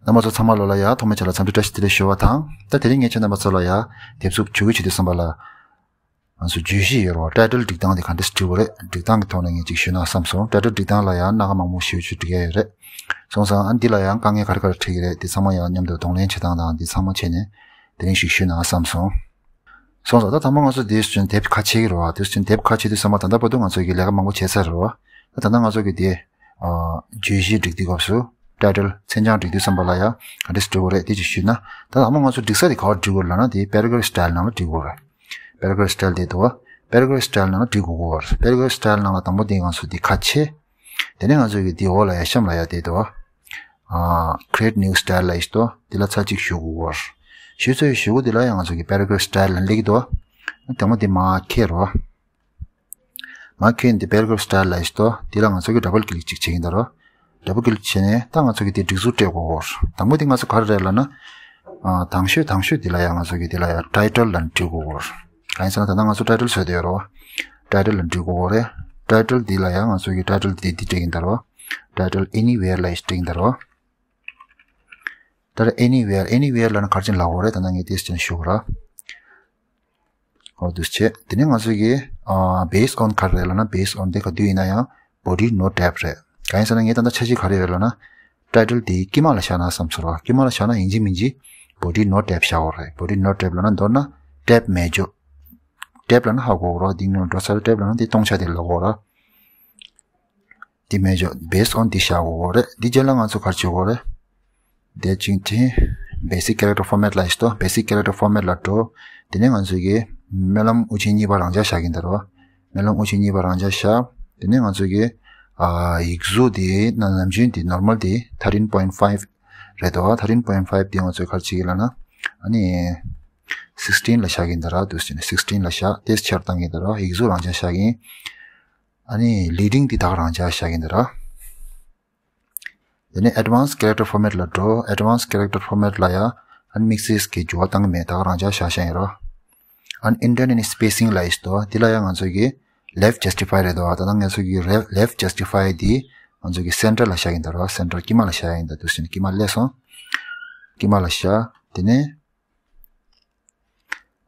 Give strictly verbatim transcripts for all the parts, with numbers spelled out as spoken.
རྣམ་པ་ཚོ་ཚང་མ་ལོ་ལ་ཡ་ཐོག་མའི་ཆ་ལ་འཚམས་འདྲི་བཀྲ་ཤིས་བདེ་ལེགས་ཞུ་བ་དང་། ད་དེ་རིང་ངས་ཁྱེད་རྣམ་པ་ཚོ་ལ་ཡ་དེབ་གཟུགས་བྱུས་བཀོད་བྱེད་དུས་ཙམ་པ་ལ། ང་ཚོ་བརྗོད་གཞི་ཡོད་རེད་བ། ཊའི་ཊལ་སྒྲིག་སྟངས་དེ་ག་འདྲས་སྒྲིག་དགོས་རེད། སྒྲིག་སྟངས་ཀྱི་ཐོག་ནས་ངས་ཅིག་ཞུས་ན་བསམ་སོང་། ཊའི་ཊལ་སྒྲིག་སྟངས་ལ་ཡང་སྣ་ཁ་མང་པོ་ཞེ་པོ་ཅིག་སྒྲིག་ཡ་ཡོད་རེད། སོང་ཙང་ཨ་འདི་ལ་ཡང་དཀའ་ངལ་ག་རེ་ག་རེ་འཕྲད་ཀྱི་རེད། འདི་ཚང་མ་ཡང་མཉམ་དུ་གདོང་ལེན་བྱེད་སྟངས་དང་འདི་ཚང་མ་བྱས་ནས་དེ་རིང་ཞིག་ཞུས་ན་བསམ་སོང་། སོང་ཙང་ད་དང་པོ་ང་ཚོ་དེ་བཞིན་དེབ་ཁ་ཕྱེ་གི་རེད་བ། དེ་བཞིན་དེབ་ཁ་ཕྱེ་དུས་ཙམ་པ་ད་ལྟ་བར་དུ་ང་ཚོ་གི་ལས་ཀ་མང་པོ་བྱས་ཚར་རེད་བ། ད་ད་ལྟ་ང་ཚོ་གི་དེ་ཨ་བརྗོད་གཞི་སྒྲིག་དུས་སྐབས་སུ་ཊའི་ཊལ་མཚན་བྱང་སྒྲིག་དུས་ཙམ་པ་ལ་ཡང་ག་འདྲས་སྒྲིག་དགོས་རེད་དེ་ཅིག་ཞུས་ན། ད་དང་པོ་ང་ཚོ་སྒྲིག་ས་དེ་ག་བར་སྒྲིག་དགོས་ལབ་ན་དེ་པེ་ར་གྷ་རབ་སི་ཊལ་ནང་ལ་སྒྲིག་དགོས་རེད། པེ་ར་གྷ་རབ་སི་ཊལ་དེ་འདུག་བ། པེ་ར་གྷ་རབ་སི་ཊལ་ནང་ལ་སྒྲིག་དགོས་ཀྱི་ཡོད་རེད། པེ་ར་གྷ་རབ་སི་ཊལ་ནང་ལ་དང་པོ་དེ་ང་ཚོ་འདི་ཁ་ཕྱེ། དེ་ནས་ང་ཚོ་གི་འདི་འོག་ལ་ཡ་གཤམ་ལ་ཡ་དེ་འདུག་བ། ཨ་create new style ལབ་ཡས་འདུག་འདི་ལ་ཚར་གཅིག་གཞུ་དགོས་ཀྱི་ཡོད་རེད། གཞུས་ཚར་བའི་གཞུག་གུ་འདི་ལ་ཡ་ང་ཚོ་གི་པེ་ར་གྷ་རབ་སི་ཊལ་ལབ་ལེགས་འདུག་བ། དང་པོ་འདི་མར་ཁྱེར་རོ། མར་ཁྱེར་ནས་འདི་པེ་ར་གྷ་རབ་སི་ཊལ་ལབ་ཡས་འདུག་འདི་ལ་ང་ཚོ་གི་ཌབ་བལ་ཀི་ལིག་ཅིག་བྱེད་ཀྱི་ཡིན་ད་རོ། ཌབ་བལ་ཀི་ལིག་བྱས་ནས་ད་ང་ཚོ་གི་དེ་སྒྲིག་གཟུགས་སྤྲད་དགོས་ཀྱི་ཡོད་རེད། དང་པོ་དེ་ང་ཚོ་ག་རེ་རེད་ལབ་ན། ཨ་དང་ཤོས་དང་ཤོས་དེ་ལ་ཡང་ང་ཚོ་གི་དེ་ལ་ཡང་ཊའི་ཊལ་ལབ་ནས་འབྲི་དགོས་ཀྱི་ཡོད་རེད། གང་ཡིན་ཟེར་ན་ད་ལྟ་ང་ཚོ་ཊའི་ཊལ་བཟོས་བསྡད་ཡོད་རེད་བ། ཊའི་ཊལ་ལབ་ནས་འབྲི་དགོས་ཀྱི་ཡོད་རེད། ཊའི་ཊལ་འདི་ལ་ཡང་ང་ཚོ་གི་ཊའི་ཊལ་འདི་འདི་སྤྲད་ཀྱི་ཡིན་ད་རོ། ཊའི་ཊལ་ཨེ་ནི་ཝེར་ལབ་ཡས་སྤྲད་ཀྱི་ཡིན་ད་རོ། ཊའི་ཊལ་ཨེ་ནི་ཝེར། ཨེ་ནི་ཝེར་ལབ་ན་ག་རེ་བྱས་ནས་ལབ་དགོས་རེད། ད་ལྟ་ངས་ཏོག་ཙམ་ཞུ་དགོས་ར། འོ་འདུག་བྱས། དེ་ནས་ང་ཚོ་གི་ཨ་based on ག་རེ་རེད་ལབ་ན། based on དེ་ག་དུས་ཡིན་ན་ཡང་body no tab རེད། གང་ཡིན་ཟེར་ན་ངས་ད་ལྟ་འཆར་གཞི་ག་རེ་ཡོད་ལབ་ན། ཊའི་ཊལ་དེ་དཀྱིལ་མ་ལ་བཞག་ན་བསམ་སོང་ར། དཀྱིལ་མ་ལ་བཞག་ན་ཡིན་གཅིག་མིན་གཅིག་body no tab བཞག་དགོས་རེད། body no tab ལབ་ན་མདོར་ན་ཊེབ་མེད་འཇོག་ཊེབ་ལབ་ན་ཧ་གོ་གི་རེད་བ། འདི་ངོ་འགྲོ་ཚར། ཊེབ་ལབ་ན་འདི་སྟོང་ཆ་དེ་ལ་གོ་ར། འདི་མེད་འཇོག based on འདི་བཞག་དགོས་རེད། འདི་རྗེས་ལ་ང་ཚོ་ག་རེ་བྱེད་དགོས་རེད། འདི་ཅིག་དེ་basic character format ལབ་ཡས་འདུག basic character format ལ་འགྲོ། དེ་ནས་ང་ཚོ་གི་སྨོན་ལམ་དབུ་ཅན་གཉིས་པ་རང་འཇགས་བཞག་གི་ཡིན་ད་རོ། སྨོན་ལམ་དབུ་ཅན་གཉིས་པ་རང་འཇགས་བཞག་དེ་ནས་ང་ཚོ་གི་ཨ་ཡིག་གཟུགས་དེ་ན་ནམ་རྒྱུན་དེ་normal དེ་thirteen point five རེད་འདུག thirteen point five དེ་ང་ཚོས་ག་རེ་བྱེད་ཀྱི་ལབ་ན། ཨ་ནི་sixteen ལ་བཞག་གི་ཡིན་ད་ར། འདུག་སེ་བྱས་ནས་sixteen ལ་བཞག་དེ་ཆེར་བཏང་གི་ཡིན་ད་ར། ཡིག་གཟུགས་རང་འཇགས་བཞག་གི་ཡིན། ཨ་ནི་leading དེ་དག་རང་འཇགས་བཞག་གི་ཡིན་ད་ར། དེ་ནས་advanced character format ལ་འགྲོ། advanced character format ལ་ཡ་ཨ་ནི་mixes གི་འགྱུར་བ་བཏང་གི་མེད། དག་རང་འཇགས་བཞག་བཞག་ཡིན་ར། ཨ་ནི་indent and spacing ལབ་ཡས་འདུག་དེ་ལ་ཡང་ང་ཚོ་གི་left justify རེད་འདུག་ད་ལྟ་ང་ཚོ་གི་left justify དེ་ང་ཚོ་གི་center ལ་བཞག་གི་ཡིན་ད་ར། center དཀྱིལ་མ་ལ་བཞག་ཡིན་ད། འདུག་སེ་བྱས་ནས་དཀྱིལ་མ་སླེབས་སོང་། དཀྱིལ་མ་ལ་བཞག་དེ་ནས་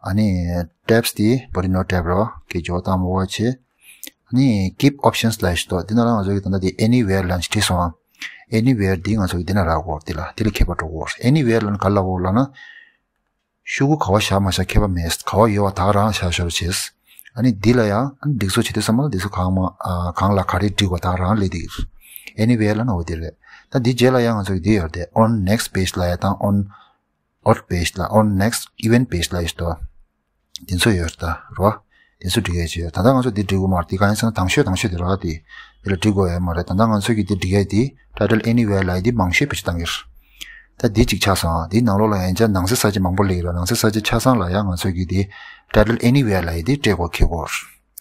ཨ་ནི་tabs དེ་body no tab རོ་གི་འཇོག་དང་མོ་བ་ཆེ། ཨ་ནི་keep options ལབ་ཡས་འདུག་དེ་ནང་ལ་ང་ཚོ་གི་ད་ལྟ་དེ་anywhere ལབ་ནས་བྲིས་སོང་ཨ། anywhere དེ་ང་ཚོ་གི་དེ་ན་རག་གོ་དེ་ལ་དེ་ལ་ཁྱད་པར་འགྲོ་གོ anywhere ལབ་ན་ག་ལ་འོ་ལབ་ན། ཤོག་གུ་ག་བ་བཞག་མ་བཞག་ཁྱད་པར་མེད། ག་བ་ཡོད་པ་དག་རང་བཞག་ཤོར་བྱས། ཨ་ནི་འདི་ལ་ཡང་ཨ་ནི་སྒྲིག་བཟོ་བྱེད་དུས་ཙམ་པ་ལ་འདི་ཚོ་གང་མ་ཨ་གང་ལ་ག་རེ་སྒྲིག་པ་དག་རང་སླེབས་འདི་གིར། anywhere ལ་ནོ་འདི་རེད། ད་འདི་རྗེས་ལ་ཡང་ང་ཚོ་གི་འདི་ཡོད་རེད་དེ། on next page ལ་ཡ་དང་on odd page ལ་on next event page ལ་ཡོད་དོ། འདི་ཚོ་ཡོད་ད་རོ། དེ་ཚོ་སྒྲིག་ཡས་ཅིག་ཡོད། ད་ལྟ་ང་ཚོ་འདི་སྒྲིག་དགོས་མ་རེད། འདི་གང་ཡིན་ཟེར་ན་དང་ཤོས་དང་ཤོས་དེ་རེད་བ། དེ་འདི་ལ་སྒྲིག་དགོས་ཡོད་མ་རེད། ད་ལྟ་ང་ཚོ་གི་འདི་སྒྲིག་ཡས་འདི་title anywhere ལ་ཡི་འདི་མང་ཤོས་བེད་སྤྱོད་བཏང་གི་རེད། ད་འདི་གཅིག་ཆགས་སོང་། འདིའི་ནང་ལོགས་ལ་ཡང་ཅག་ནང་གསེས་གསར་བརྗེ་མང་པོ་སླེབས་ཀྱི་རེད། ནང་གསེས་གསར་བརྗེ་ཆ་ཚང་ལ་ཡང་ང་ཚོ་གི་འདི་title anywhere ལ་ཡི་འདི་སྤྲད་དགོས་ཁེལ་དགོས་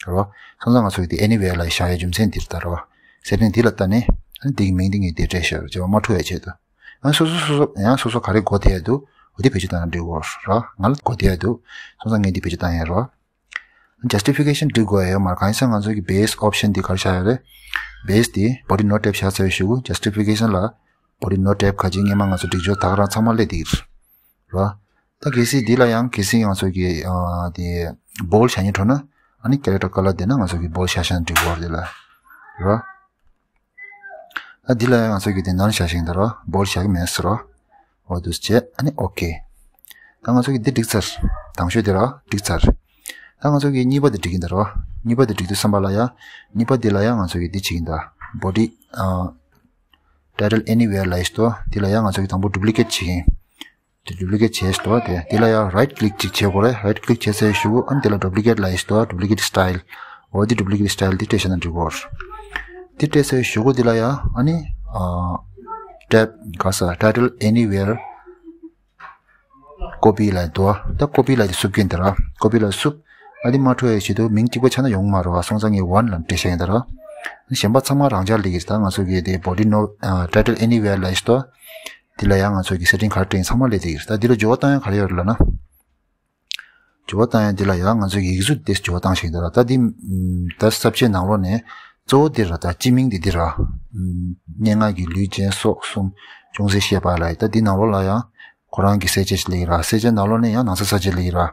རེད་བ། སོང་ཙང་ང་ཚོ་གི་འདི་anywhere ལ་ཡི་བཞག་ཡས་རྒྱུ་མཚན་འདི་རེད་ད་རེད་བ། ཟེར་ནས་འདི་ལ་ལྟ་ནས་ཨ་ནི་འདི་གི་མིང་འདི་ངས་འདི་སྤྲད་ཤག་རེད་བྱས་པ་མ་འཁྲུག་ཡས་ཆེད་དུ། ཨ་སོ་སོ་སོ་སོ་ཡང་སོ་སོ་ག་རེ་དགོས་དེ་ཡ་འདུག་འོ་དེ་བེད་སྤྱོད་བཏང་ཡ་འགྲིག་གོ་ར། ང་ལ་དགོས་དེ་ཡ་འདུག་སོང་ཙང་ངས་འདི་བེད་སྤྱོད་བཏང་ཡ་ར། Justification འགྲིག་དགོས་ཡ་ཡོད་མ་རེད། གང་ཡིན་ཟེར་ང་ཚོ་གི་base option འདི་གར་བཞག་ཡ་རེད། base འདི་body no tab བཞག་ཚར་བའི་གཞུག་གུ་justification ལ་body no tab ག་ཅིག་སྔས་མ་ང་ཚོ་སྒྲིག་སྦྱོར་ད་ག་རང་ཚང་མ་སླེབས་དེ་ར། ད་གལ་སྲིད་འདི་ལ་ཡང་གལ་སྲིད་ང་ཚོ་གི་ཨ་དེ་bold བཞག་སྙིང་བྲོ་ན་ཨ་ནི་character color དེ་ན་ང་ཚོ་གི་bold བཞག་བཞག་ན་འགྲིག་གོ་ར་འདི་ལ་ར། ད་འདི་ལ་ཡང་ང་ཚོ་གི་དེ་ནང་བཞག་ཤིང་དེ་རོ། bold བཞག་གི་མེད་ཟེར་རོ། འོ་འདུག་བྱས་ཨ་ནི་okay། ད་ང་ཚོ་གི་འདི་འགྲིག་ཚར། དང་ཤོས་དེ་རོ་འགྲིག་ཚར། ད་ང་ཚོ་གི་གཉིས་པ་དེ་འགྲིག་གི་འདི་རོ། གཉིས་པ་དེ་འགྲིག་དུས་བསམ་པ་ལ་ཡ། གཉིས་པ་དེ་ལ་ཡ་ང་ཚོ་གི་འདི་བྱེད་ཀྱི་འདུག body ཨ་title anywhere ལ་ཡིས་ཏོ། འདི་ལ་ཡ་ང་ཚོ་གི་དང་པོ་duplicate བྱེད་ཀྱི་ཡིན། དེ་duplicate བྱས་ཏོ། དེ་འདི་ལ་ཡ་right click ཅིག་བྱེད་དགོས་རེད། right click བྱས་ཚར་གཞུག་གུ་ཨ་ནི་དེ་ལ་duplicate ལ་ཡིས་ཏོ། duplicate style འོ་དེ་duplicate style དེ་སྤྲད་བཞག་ན་འགྲིག་གོ་དེ་སྤྲད་ཚར་གཞུག་གུ་དེ་ལ་ཡ་ཨ་ནི་ཨ་tab ག་ས་title anywhere copy ལ་དོ། ད་copy ལ་དེ་སུབ་ཀྱིན་དེ་ར། copy ལ་སུབ། ཨ་དེ་མ་འཕྲོ་ཡའི་ཆེད་དུ་མིང་གཅིག་པ་ཆགས་ན་ཡོང་མ་རེད་བ། སོང་ཙང་ངས་one ལ་སྤྲད་བཞག་ཡིན་དེ་ར། གཞན་པ་ཚང་མ་རང་འཇགས་སླེབས་ཀྱི་རེད། ད་ང་ཚོ་གི་དེ་body no ཨ་title anywhere ལ་ཡིས་ཏོ། དེ་ལ་ཡང་ང་ཚོ་གི་setting ག་རེ་སྤྲད་ཡིན་ཚང་མ་སླེབས་བསྡད་ཀྱི་རེད། ད་འདི་ལ་འགྱུར་བ་བཏང་ཡ་ག་རེ་ཡོད་རེད་ལབ་ན། འགྱུར་བ་བཏང་ཡ་འདི་ལ་ཡང་ང་ཚོ་གི་ཡིག་གཟུགས་དེ་འགྱུར་བ་བཏང་ཞིག་འདི་ལ་ད་འདི་ད་ས་བཅད་ནང་ལོགས་ནས་གཙོ་བོ་འདི་ར། ད་སྤྱི་མིང་འདི་འདི་ར། སྙན་ངག་གི་ལུས་ཅན་སོགས་གསུམ་ ཅུང་ཟད་བཤད་པ་ལ་ཡིན། ད་འདི་ནང་ལོགས་ལ་ཡང་ཁོ་རང་གི་གསལ་བྱེད་ཅིག་སླེབས་ཀྱི་ར། གསལ་བྱེད་ནང་ལོགས་ནས་ཡང་ནང་གསེས་གསལ་བྱེད་སླེབས་ཀྱི་ར།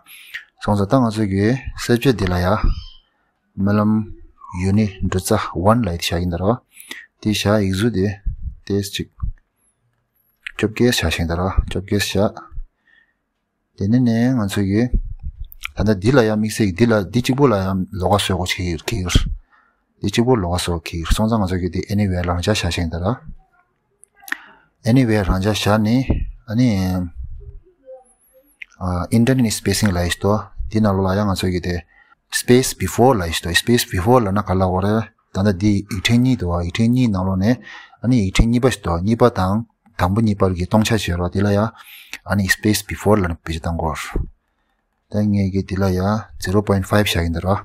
སོང་ཙང་ད་ང་ཚོ་གི་གསལ་བྱེད་འདི་ལ་ཡ་སྨོན་ལམ་ཡུལ་ནི་འབྲུ་རྩ་ཝན་ལ་ཡིད་བཞག་གིན་ད་ར། དེ་བཞག་ཡིག་གཟུགས་དེ་ཏོག་ཙམ་ཅིག་སྐྱོ་བོ་བཞག་ཤིང་ད་ར། སྐྱོ་བོ་བཞག་དེ་ནས་ནས་ང་ཚོ་གི་ད་ལྟ་འདི་ལ་ཡང་དམིགས་བསལ་གྱི་འདི་ལ་འདི་གཅིག་པོ་ལ་ཡང་ལོགས་ཀ་བཟོ་དགོས་ཀྱི་ཡོད་ཀྱི་ཡོད། འདི་གཅིག་པོ་ལོགས་ཀ་བཟོ་གི་ཡོད། སོང་ཙང་ང་ཚོ་གི་འདི་ཨེ་ནི་ཝེར་རང་འཇགས་བཞག་ཤིང་ད་ར། ཨེ་ནི་ཝེར་རང་འཇགས་བཞག་ནི་ཨ་ནི་ཨ་ཨིན་ཊར་ནེལ་སི་པེ་སིང་ལ་ཡིད་དོ། འདི་ནང་ལོགས་ལ་ཡང་ང་ཚོ་གི་དེ་སི་པེ་སི་བི་ཕོར་ལ་ཡིད་དོ། སི་པེ་སི་བི་ཕོར་ལ་ན་ག་ལ་འོ་རེད། ད་ལྟ་འདི་ཡིག་ཕྲེང་གཉིས་འདུག་བ། ཡིག་ཕྲེང་གཉིས་ནང་ལོགས་ནས་ཨ་ནི་ཡིག་ཕྲེང་གཉིས་པ་ཞིག་འདུག་བ། གཉིས་པ་དང་དང་པོ་གཉིས་པར་གྱི་སྟོང་ཆ་བྱེད་རོགས། དེ་ལ་ཡ་ཨ་ནི་སི་པེ་སི་བི་ཕོར་ལ་ནི་བེད་སྤྱོད་བཏང་དགོས། ད་ངས་ཀྱི་དེ་ལ་ཡ་zero point five བཞག་གིན་འདུག་ར།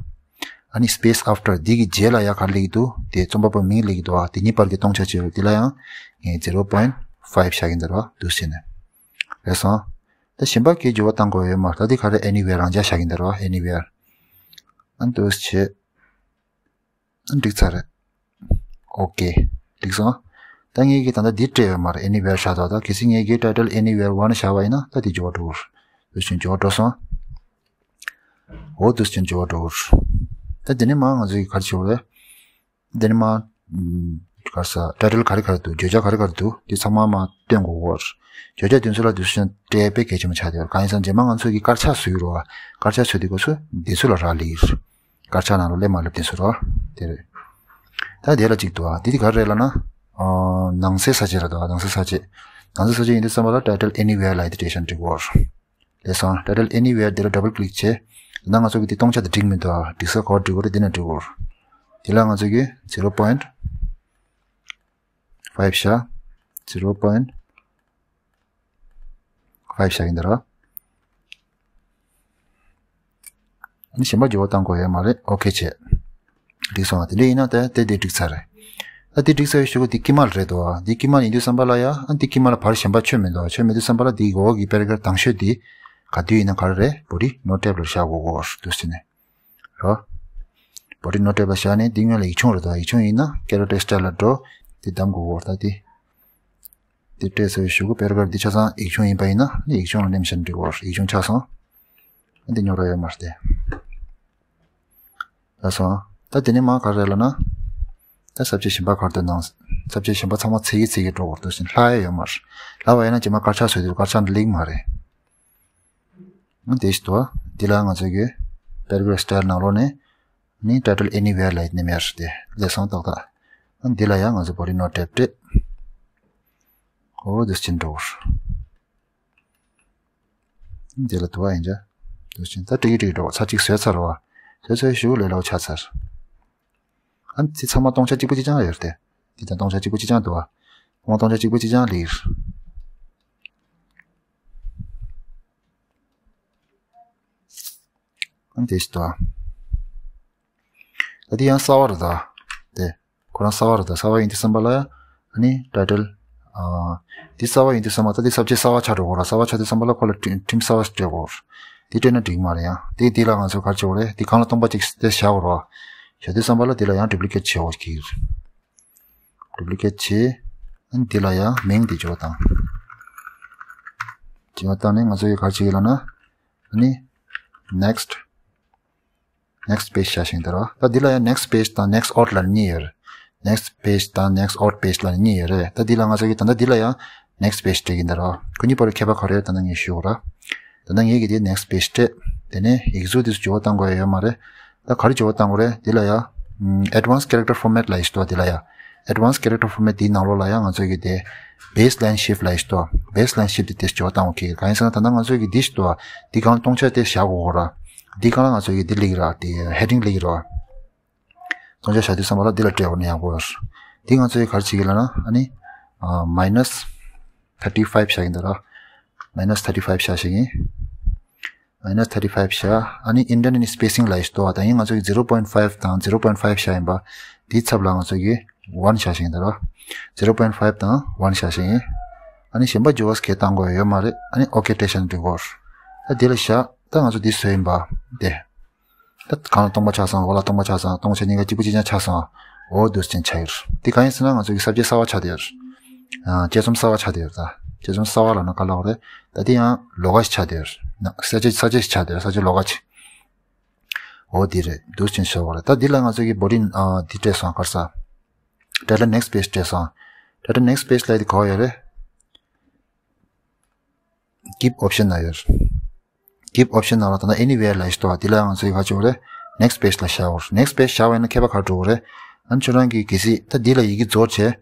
ཨ་ནི་space after འདི་གི་རྗེས་ལ་ཡ་ག་རེ་སླེབས་ཀྱི་འདུག་དེ་རྩོམ་པ་པོ་མིང་སླེབས་ཀྱི་འདུག་བ། དེ་གཉིས་བར་གྱི་སྟོང་ཆ་བྱེད་རོགས། དེ་ལ་ཡང་ངས་zero point five བཞག་གིན་འདུག་ར། འདུག་སེ་ནས་རེད་སོང་། ད་གཞན་པ་གི་འགྱུར་བ་བཏང་དགོས་ཡོད་མ་རེད། ད་དེ་ག་རེ་anywhere རང་འཇགས་བཞག་གིན་འདུག་ར། anywhere ཨ་འདུག་སེ་བྱེད། འགྲིག་ཚར་རེད། ཨོ་ཀེ། འགྲིག་སོང་། ད་ངས་ཀྱིས་ད་ལྟ་འདི་སྤྲད་ཡོད་མ་རེད། anywhere བཞག་འདུག་ད་གལ་སྲིད་ངས་ཀྱིས་title anywhere one བཞག་པ་ཡིན་ན་ད་འདི་འགྱུར་བ་འགྲོ་གི་རེད། འདུག་སེ་འགྱུར་བ་འགྲོ་སོང་། འོ་འདུག་སེ་འགྱུར་བ་འགྲོ་གི་རེད། ད་འདི་ནས་མར་ང་ཚོས་ག་རེ་བྱེད་དགོས་རེད། འདི་ནས་མར་ག་རེ་ཟ་title ག་རེ་ག་རེ་འདུག་བརྗོད་བྱ་ག་རེ་ག་རེ་འདུག་འདི་ཚང་མ་མར་སྟོན་དགོས་ཀྱི་རེད། བརྗོད་བྱ་དེ་ཚོ་ལ་འདུག་སེ་སྤྲད་པའི་གལ་ཆེན་པོ་ཆགས་བསྡད་ཡོད། གང་ཡིན་ཟེར་ན་རྗེས་མ་ང་ཚོས་ཀྱིས་དཀར་ཆག་བཟོ་གི་རེད་བ། དཀར་ཆག་བཟོ་དུས་སྐབས་སུ་འདི་ཚོ་ལ་རག་ལས་ཀྱི་རེད། དཀར་ཆག་ནང་ལོགས་སླེབས་མ་སླེབས་དེ་ཚོ་རོ། དེ་རེད། ད་དེ་ལ་གཅིག་འདུག་ཨ། དེ་དེ་ག་རེ་རེད་ལབ་ན། ཨ། ནང་གསེས་གསལ་བྱེད་རེད་འདུག་ཨ། ནང་གསེས་གསལ་བྱེད། ནང་གསེས་གསལ་བྱེད་ཡིན་དུས་ཙམ་པ་ལ་title anywhere ལ་ཡི་དེ་བྲིས་ཤིང་འབྲི་དགོས། ལགས་སོ། title anywhere དེ་ལ་double click བྱེད། ད་ང་ཚོ་གི་དེ་སྟོང་ཆ་དེ་འགྲིག་མི་འདུག་ཨ། འགྲིག་ས་ག་པར་འགྲིག་དགོས་རེད། དེ་ན་འགྲིག་དགོས། དེ་ལ་ང་ཚོ་གི་zero point five བཞག zero point five བཞག་གིན་འདུག་ར། ཨ་ནི་གཞན་པ་འགྱུར་བ་གཏང་དགོས་ཡོད་མ་རེད། ཨོ་ཁེ་བྱས། འགྲིག་སོང་བ། དེ་འདྲ་ཡིན་ན་ད་དེ་དེ་འགྲིག་ཚར་རེད། ད་དེ་འགྲིག་ཚར་བའི་གཞུག་གུ་དེ་དཀྱིལ་མ་རེད་དོ། དེ་དཀྱིལ་མ་ཡིན་དུས་ཙམ་པ་ལ་ཡ་ཨ་དེ་དཀྱིལ་མ་ལ་བར་གཞན་པ་ཆོད་མི་འདུག་ཆོད་མི་དུས་ཙམ་པ་ལ་དེའི་འོག་གི་པེ་ར་གྷ་རབ་དང་ཤོས་དེ་ག་དུས་ཡིན་ན་ག་རེ་རེད། body no tab ལ་བཞག་དགོས་གོ་འདུག་ཟེར་ནས། རོ། body no tab ལ་བཞག་ནས་འདི་སྔོན་ལ་ཡིག་ཆུང་རེད་དོ། ཡིག་ཆུང་ཡིན་ན་character style ལ་འགྲོ། དེ་གདམ་དགོས་གོ་ད་དེ། དེ་སྤྲད་ཚར་བའི་གཞུག་གུ་པེ་ར་གྷ་རབ་འདི་ཆ་ཚང་ཡིག་ཆུང་ཡིན་པ་ཡིན་ན་ཡིག་ཆུང་ལ་ནེམ་ཤན་འབྲི་དགོས། ཡིག་ཆུང་ཆགས་སོང་། འདི་ཉོ་ར་ཡོད་མ་རེད་དེ། ལགས་སོ། ད་དེ་ནས་མ་ག་རེ་ལབ་ན། ད་ས་བཅད་གཞན་པ་ག་རེ་འདུག་ནང་ས་བཅད་གཞན་པ་ཚང་མ་ཚིག་གི་ཚིག་གི་འགྲོ་དགོས་འདུག་ཟེར་ལྷག་ཡ་ཡོད་མ་རེད། ལྷག་པ་ཡིན་ན་རྗེས་མ་དཀར་ཆག་བཟོས་དུས་དཀར་ཆག་འདི་ལེགས་མ་རེད། འདི་ཞིག་འདུག་འདི་ལ་ང་ཚོ་གི་པེ་ར་གྷ་རབ་སི་ཊལ་ནང་ལོགས་ནས་ནི་title anywhere ལ་ཡིན་ནི་མེད་རེད་དེ། ལས་སང་ཏག་ཏག་འདི་ལ་ཡང་ང་ཚོ་body no tab སྤྲད། ཨོ་འདི་ཕྱིན་འགྲོ། འདི་ལ་དུ་བ་ཡིན་ཅ། འདི་ཕྱིན་ད་ཀྲིག་ཀྲིག་འགྲོ་ཚར་གཅིག་བཟོས་ཚར་བ། བཟོས་ཚར་ཞུ་ལས་ལའོ་ཆ་ཚར། ཨ་ནི་ཚང་མ་སྟོང་ཆ་གཅིག་པ་གཅིག་རྐྱང་ཡོད་རེད་དེ། འདི་དང་སྟོང་ཆ་གཅིག་པ་གཅིག་རྐྱང་འདུག་བ། ཁོང་སྟོང་ཆ་གཅིག་པ་གཅིག་རྐྱང་ལིར། ཨ་ནི་དེ་ཞིག་འདུག་བ། ད་འདི་ཡང་གསར་བ་རེད་ད། དེ། ཁོ་རང་གསར་བ་རེད་ད། གསར་བ་ཡིན་དུས་ཙམ་པ་ལ་ཡ། ཨ་ནི་title ཨ། འདི་གསར་བ་ཡིན་དུས་ཙམ་པ་ད་འདི་ས་བཅད་གསར་བ་ཆགས་འགྲོ་གོ་ར། གསར་བ་ཆགས་དུས་ཙམ་པ་ལ་ཁོ་ལ་ཁྲིམས་གསར་བ་ཞིག་སྤྲད་གོ། འདི་སྤྲད་ན་འགྲིག་མ་རེད་ཡ། དེ་འདི་ལ་ང་ཚོས་ག་རེ་བྱེད་དགོས་རེད། འདི་སྒང་ལ་སྟོང་པ་གཅིག་དེ་བཞག་གོ་ར། བཞག་དུས་ཙམ་པ་ལ་འདི་ལ་ཡང་duplicate བྱེད་དགོས་ཀྱི། duplicate བྱེད། ཨ་ནི་འདི་ལ་ཡང་མིང་འདི་འཇོག་དང་། འཇོག་བཏང་ནས་ང་ཚོ་ཡི་ག་རེ་བྱེད་ཀྱི་ལབ་ན། ཨ་ནི་next next page བྱ་ཞིང་དར་བ། ད་འདི་ལ་ཡང་next page དང་next out ལ་གཉིས་ཡོད་རེད། next page དང་next out page ལ་གཉིས་ཡོད་རེད། ད་འདི་ལ་ང་ཚོ་གི་ད་ལྟ་འདི་ལ་ཡང་next page སྤྲད་ཀྱི་འདུག་ར། ཁོ་གཉིས་བར་ཁྱད་པར་ག་རེ་ཡོད་ད་ནི་ངས་ཞུ་ར། ད་ནི་ངས་ཀྱི་དེ་next page སྤྲད། དེ་ནས་ཡིག་གཟུགས་དེ་ཚོ་འགྱུར་བ་གཏང་དགོས་ཡ་ཡོད་མ་རེད། ད་ག་རེ་འགྱུར་བ་གཏང་དགོས་རེད། འདི་ལ་ཡ། ཨམ། advanced character format ལ་ཡི་ཞིག་འདུག་དེ་ལ་ཡ། advanced character format དེའི་ནང་ལོགས་ལ་ཡ་ང་ཚོ་གི་དེ། baseline shape ལ་ཡི་ཞིག་འདུག baseline shape དེ་དེ་འགྱུར་བ་གཏང་དགོས་ཀྱི། གང་ཡིན་ཟེར་ན་ད་ལྟ་ང་ཚོ་གི་འདི་ཞིག་འདུག་འདི་སྒང་སྟོང་ཆ་དེ་བཞག་དགོས་ར། འདི་སྒང་ལ་ང་ཚོ་གི་འདི་སླེབས་ཀྱི་ར། དེ་heading སླེབས་ཀྱི་ར། སྟོང་ཆ་བཞག་དུས་ཙམ་པ་ལ་འདི་ལ་སྤྲད་དགོས་ན་ཡག་པོ་ཡོད། འདི་ང་ཚོས་ག་རེ་བྱེད་ཀྱི་ལབ་ན་ཨ་ནི། ཨ། minus thirty five བཞག་གི་འདུག་ར། minus thirty five བཞག་ཤིག་ཡིན། minus thirty five བཞག་ཨ་ནི་internal spacing ལ་ཡི་ཞིག་འདུག་བ། ད་ཡིན་ང་ཚོ་གི་zero point five དང་zero point five བཞག་ཡིན་པ། འདིའི་ཚབ་ལ་ང་ཚོ་གི་one བཞག་ཤིག་ཡིན་འདུག་ར། zero point five དང་one བཞག་ཤིག་ཡིན། ཨ་ནི་གཞན་པ་འགྱུར་བ་གང་ཡང་གཏང་དགོས་ཡོད་མ་རེད། ཨ་ནི་ཨོ་ཁེ་སྤྲད་བཞག་ན་འགྲིག་གོ། ད་འདི་ལ་བཞག་ད་ང་ཚོ་འདི་བཟོས་ཡིན་པ། དེ། ད་གང་ལ་སྟོང་པ་ཆགས་སོང་། འོག་ལ་སྟོང་པ་ཆགས་སོང་། སྟོང་ཆ་གཉིས་ཀ་གཅིག་པ་གཅིག་རྐྱང་ཆགས་སོང་། འོ་འདུག་སེ་ཆགས་ཡོད། དེ་གང་ཡིན་ཟེར་ན་ང་ཚོ་གི་ས་བཅད་གསར་བ་ཆགས་བསྡད་ཡོད། ཨ་དཔྱད་རྩོམ་གསར་བ་ཆགས་བསྡད་ཡོད་ད། དཔྱད་རྩོམ་གསར་བ་ལབ་ན་ག་ལབ་དགོས་རེད། ད་དེ་ཡང་ལོགས་ཀ་ཞིག་ཆགས་བསྡད་ཡོད། ན་ས་བཅད་ས་བཅད་ཞིག་ཆགས་བསྡད་ཡོད། ས་བཅད་ལོགས་ཀ་ཅིག་འོ་འདི་རེད། འདུག་ཅིང་ཤོག་རེད། ད་འདི་ལ་ང་ཚོ་གི་body ཨ་འདི་སྤྲད་སོང་ག་རེ་ཟ། title next page སྤྲད་སོང་། title next page ལབ་དེ་ག་པར་ཡོད་རེད། skip option ལ་ཡོད། skip option ནང་ལ་ད་ལྟ་anywhere ལབ་ཞིག་འདུག་འདི་ལ་ང་ཚོ་གི་ག་ཅིག་ཡོད་རེད། next page ལ་བཞག་འོར། next page བཞག་པ་ཡིན་ན་ཁྱད་པར་ག་འགྲོ་གི་རེད། ཨ་ནི་ཁྱོད་རང་གི་གལ་སྲིད་ད་འདི་ལ་ཡི་གེ་རྫོགས་བྱས།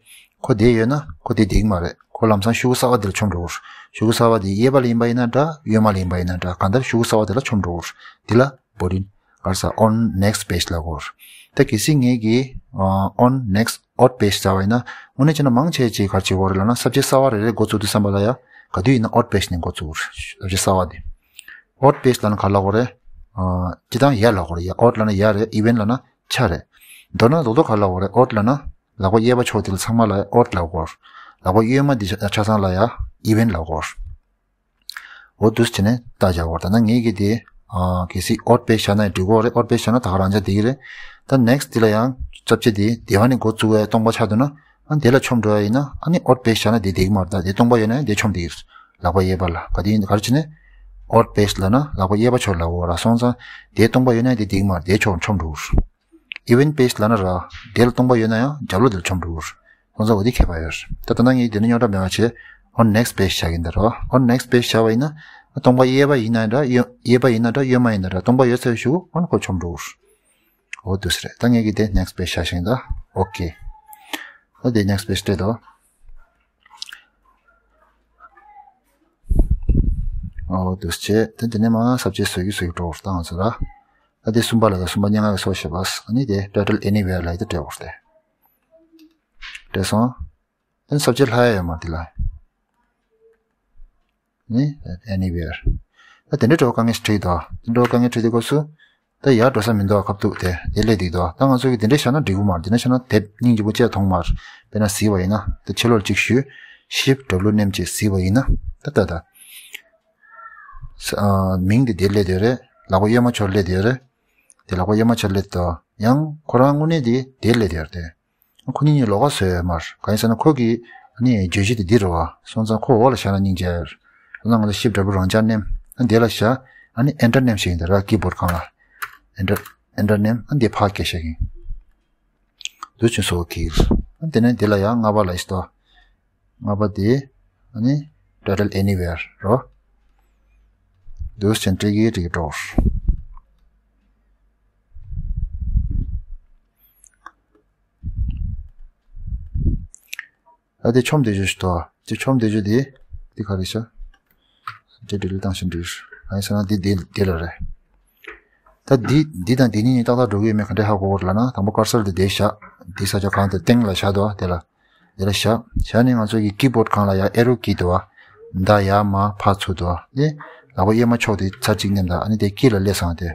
ཁོ་དེ་ཡོད་ན་ཁོ་དེ་བསྡད་ཀྱི་མ་རེད། ཁོ་ལམ་སང་ཤོག་གུ་གསར་བ་དེ་ལ་མཆོང་འགྲོ་གི་རེད། ཤོག་གུ་གསར་བ་དེ་གཡས་པ་ལ་ཡིན་པ་ཡིན་ན་འདྲ། གཡོན་མ་ལ་ཡིན་པ་ཡིན་ན་འདྲ། གང་ལྟར་ཤོག་གུ་གསར་བ་དེ་ལ་མཆོང་འགྲོ་གི་རེད། འདི་ལ་body ག་རེ་ཟ། on next page ལབ་དགོས་རེད། ད་གལ་སྲིད་ངེད་ཀྱིས་ཨ་on next odd page ཟེར་བ་ཡིན་ན། དངོས་གནས་བྱས་ན་མང་ཆེ་ཅིག་ག་རེ་བྱེད་དགོས་རེད་ལབ་ན། ས་བཅད་གསར་བ་རེ་རེ་འགོ་བཙུགས་དུས་ཙམ་པ་ལ་ཡ་ག་དུས་ཡིན་ན་odd page ནས་འགོ་བཙུགས་རེད། ས་བཅད་གསར་བ་དེ། odd page ལབ་ན་ག་ལབ་དགོས་རེད། ཨ་སྤྱིར་བཏང་ཡ་ལབ་དགོས་རེད། ཡ་odd ལབ་ན་ཡ་རེད། even ལབ་ན་ཆ་རེད། མདོར་ན་རྡོག་རྡོག་ག་ལབ་དགོས་རེད། odd ལབ་ན་ལག་པ་གཡས་པ་ཕྱོགས་དེ་ལ་ཚང་མ་ལ་odd ལབ་དགོས་རེད། ལག་པ་གཡོན་མ་དེ་ཆ་ཆ་ཚང་ལ་ཡ་even ལབ་དགོས་རེད། འོ་འདུག་སེ་བྱས་ནས་རྟགས་རྒྱག་དགོས་རེད། ད་ནང་ངེད་ཀྱིས་དེ་ཨ་གལ་སྲིད་odd page བཞག་ན་ཡང་འགྲིག་གི་རེད། odd page བཞག་ན་ད་ག་རང་འཇགས་བསྡད་ཀྱི་རེད། ད་next དེ་ལ་ཡང་ས་བཅད་དེ་དེ་བ་ནས་འགོ་བཙུགས་པའི་སྟོང་པ་ཆགས་འདུག་ན། ཨ་དེ་ལ་མཆོང་འགྲོ་ཡ་ཡིན་ན། ཨ་ནི་odd page བཞག་ན་དེ་བསྡད་ཀྱི་མ་རེད། ད་དེ་སྟོང་པ་ཡོད་ན་ཡང་དེ་མཆོང་བསྡད་ཀྱི་རེད། ལག་པ་གཡས་པ་ལ་ག་དུས་ཡིན་ག་རེ་བྱས་ནས་odd page ལབ་ན་ལག་པ་གཡས་པ་ཕྱོགས་ལབ་དགོས་རེད། སོང་ཙང་དེ་སྟོང་པ་ཡོད་ན་ཡང་དེ་བསྡད་ཀྱི་མ་རེད། དེ་ཕྱོགས་མཆོང་འགྲོ་གི་རེད། even page ལབ་ན་ར། དེ་ལ་སྟོང་པ་ཡོད་ན་ཡང་རྒྱབ་ལོགས་དེ་ལ་མཆོང་འགྲོ་གི་རེད། ཁོང་ཚོ་འོ་དེ་ཁྱད་པར་ཡོད་རེད། ད་ད་ནང་ངས་དེ་ནི་རྙོག་དྲ་མེད་པ་བྱས། on next page བཞག་གིན་ད་ར། on next page བཞག་པ་ཡིན་ན། སྟོང་པ་གཡས་པ་ཡིན་ན་འདྲ། གཡོན་གཡས་པ་ཡིན་ན་འདྲ། གཡོན་མ་ཡིན་ན་འདྲ། སྟོང་པ་ཡོད་ཚད་ཞུ་འོ་ན་ཁོ་མཆོང་འགྲོ་གི་རེད། འོ་དུས་རེད། ད་ངས་ཀྱི་དེ་next page བཞག་ཤིང་ད། okay འོ་དེ་next page སྤྲད་དོ། འོ་དུས་བྱས། ད་དེ་ནས་མ་ས་བཅད་བཟོ་གི་བཟོ་གི་འགྲོ་བར་བཏང་ཚོད་ར། ད་དེ་གསུམ་པ་ལ་ད་གསུམ་པ་སྙན་ངག་གི་སོ་ཞེས་པ། ཨ་ནི་དེ་title anywhere ལ་ཡི་ད་སྤྲད་བར་ཏེ། སྤྲད་སོང་། ཨ་ནི་ས་བཅད་ལྷག་ཡ་ཡོད་མ་རེད་དེ་ལ། ནི་anywhere ད་དེ་འདྲའི་འགྲོ་དཀའ་ངལ་ཞིག་འཕྲད་ཀྱི་འདུག་དེ་འགྲོ་དཀའ་ངལ་འཕྲད་དུས་སྐབས་སུ། ད་ཡར་འགྲོ་ས་མི་འདུག་ཁ་ཐུག་དེ་དེ་སླེབས་བསྡད་འདུག་ད་ང་ཚོ་གིས་དེ་འདྲ་བཞག་ན་འགྲིག་གི་མ་རེད། དེ་འདྲ་བཞག་ན་དེབ་སྙིང་རྗེ་པོ་བཅས་མཐོང་མ་རེད། དཔེར་ན་གཟིགས་པ་ཡིན་ན། ད་ཕྱི་ལོགས་གཅིག་ཞུས། shift W མནན་བྱས་གཟིགས་པ་ཡིན་ན། ད་ད་ད། ས་ཨ་མིང་དེ་དེར་སླེབས་བསྡད་ཡོད་རེད། ལག་པ་གཡོན་མ་ཕྱོགས་སླེབས་བསྡད་ཡོད་རེད། དེ་ལག་པ་གཡོན་མ་ཕྱོགས་སླེབས་འདུག་ཡང་ཁོ་རང་དངོས་གནས་དེ་དེར་སླེབས་བསྡད་ཡོད་རེད་དེ། ཁོ་གཉིས་གཉིས་ལོགས་ཀ་བཟོས་ཡོད་མ་རེད། གང་ཡིན་ཟེར་ན་ཁོ་གིས་ཨ་ནི་བརྗོད་གཞི་དེ་འདི་རེད་བ། སོང་ཙང་ཁོ་འོག་ལ་བཞག་ན་སྙིང་རྗེ་ཡོད་རེད། ཨ་ནི་ང་ཚོ་shift W རང་འཇགས་མནན། ཨ་འདི་ལ་བཞག་ཨ་ནི་enter མནན་བྱེད་ཀྱི་ཡིན་ད་ར། keyboard སྒང་ལ་enter enter མནན། ཨ་འདི་ཕར་སྐད་བཤད་ཀྱི་ཡིན། འདུག་ཅིང་བཟོ་གི་ཡིན། ཨ་དེ་ནས་འདི་ལ་ཡང་ལྔ་པ་ལ་ཡིན་ཏོ། ལྔ་པ་དེ་ཨ་ནི་title anywhere རོ། འདུག་ཅིང་སྤྲད་ཀྱི་སྤྲད་ཀྱི་འགྲོ། ད་དེ་ཆོམ་དེ་བཞུ་ཞིག་ཏོ། དེ་ཆོམ་དེ་བཞུ་དེ་དེ་ག་རེ་ཤ། དེ་delete བཏང་ཞིག་འགྲིག་ཨ་ཡིན་ཟེར་ན་དེ་དེ་དེ་ལ་རེད། ད་འདི་འདི་དང་འདི་གཉིས་ནི་ཏག་ཏག་འགྲོ་གི་ཡོད་མེད་ག་འདྲས་ཧ་གོ་གི་ལབ་ན། དང་པོ་ཀར་སར་དེ་དེ་བཞག་དེ་ས་ཆ་གང་དེ་སྟེང་ལ་བཞག་འདུག་དེ་ལ་དེ་ལ་བཞག་བཞག་ནས་ང་ཚོ་གི་keyboard སྒང་ལ་ཡ་arrow key འདུག་བ། མདའ་ཡར་མར་ཕར་ཚུར་འདུག་བ། དེ་ལག་པ་གཡོན་མ་ཕྱོགས་དེ་ཚར་གཅིག་མནན་ད། ཨ་ནི་དེ་དཀྱིལ་ལ་སླེབས་སོང་དེ།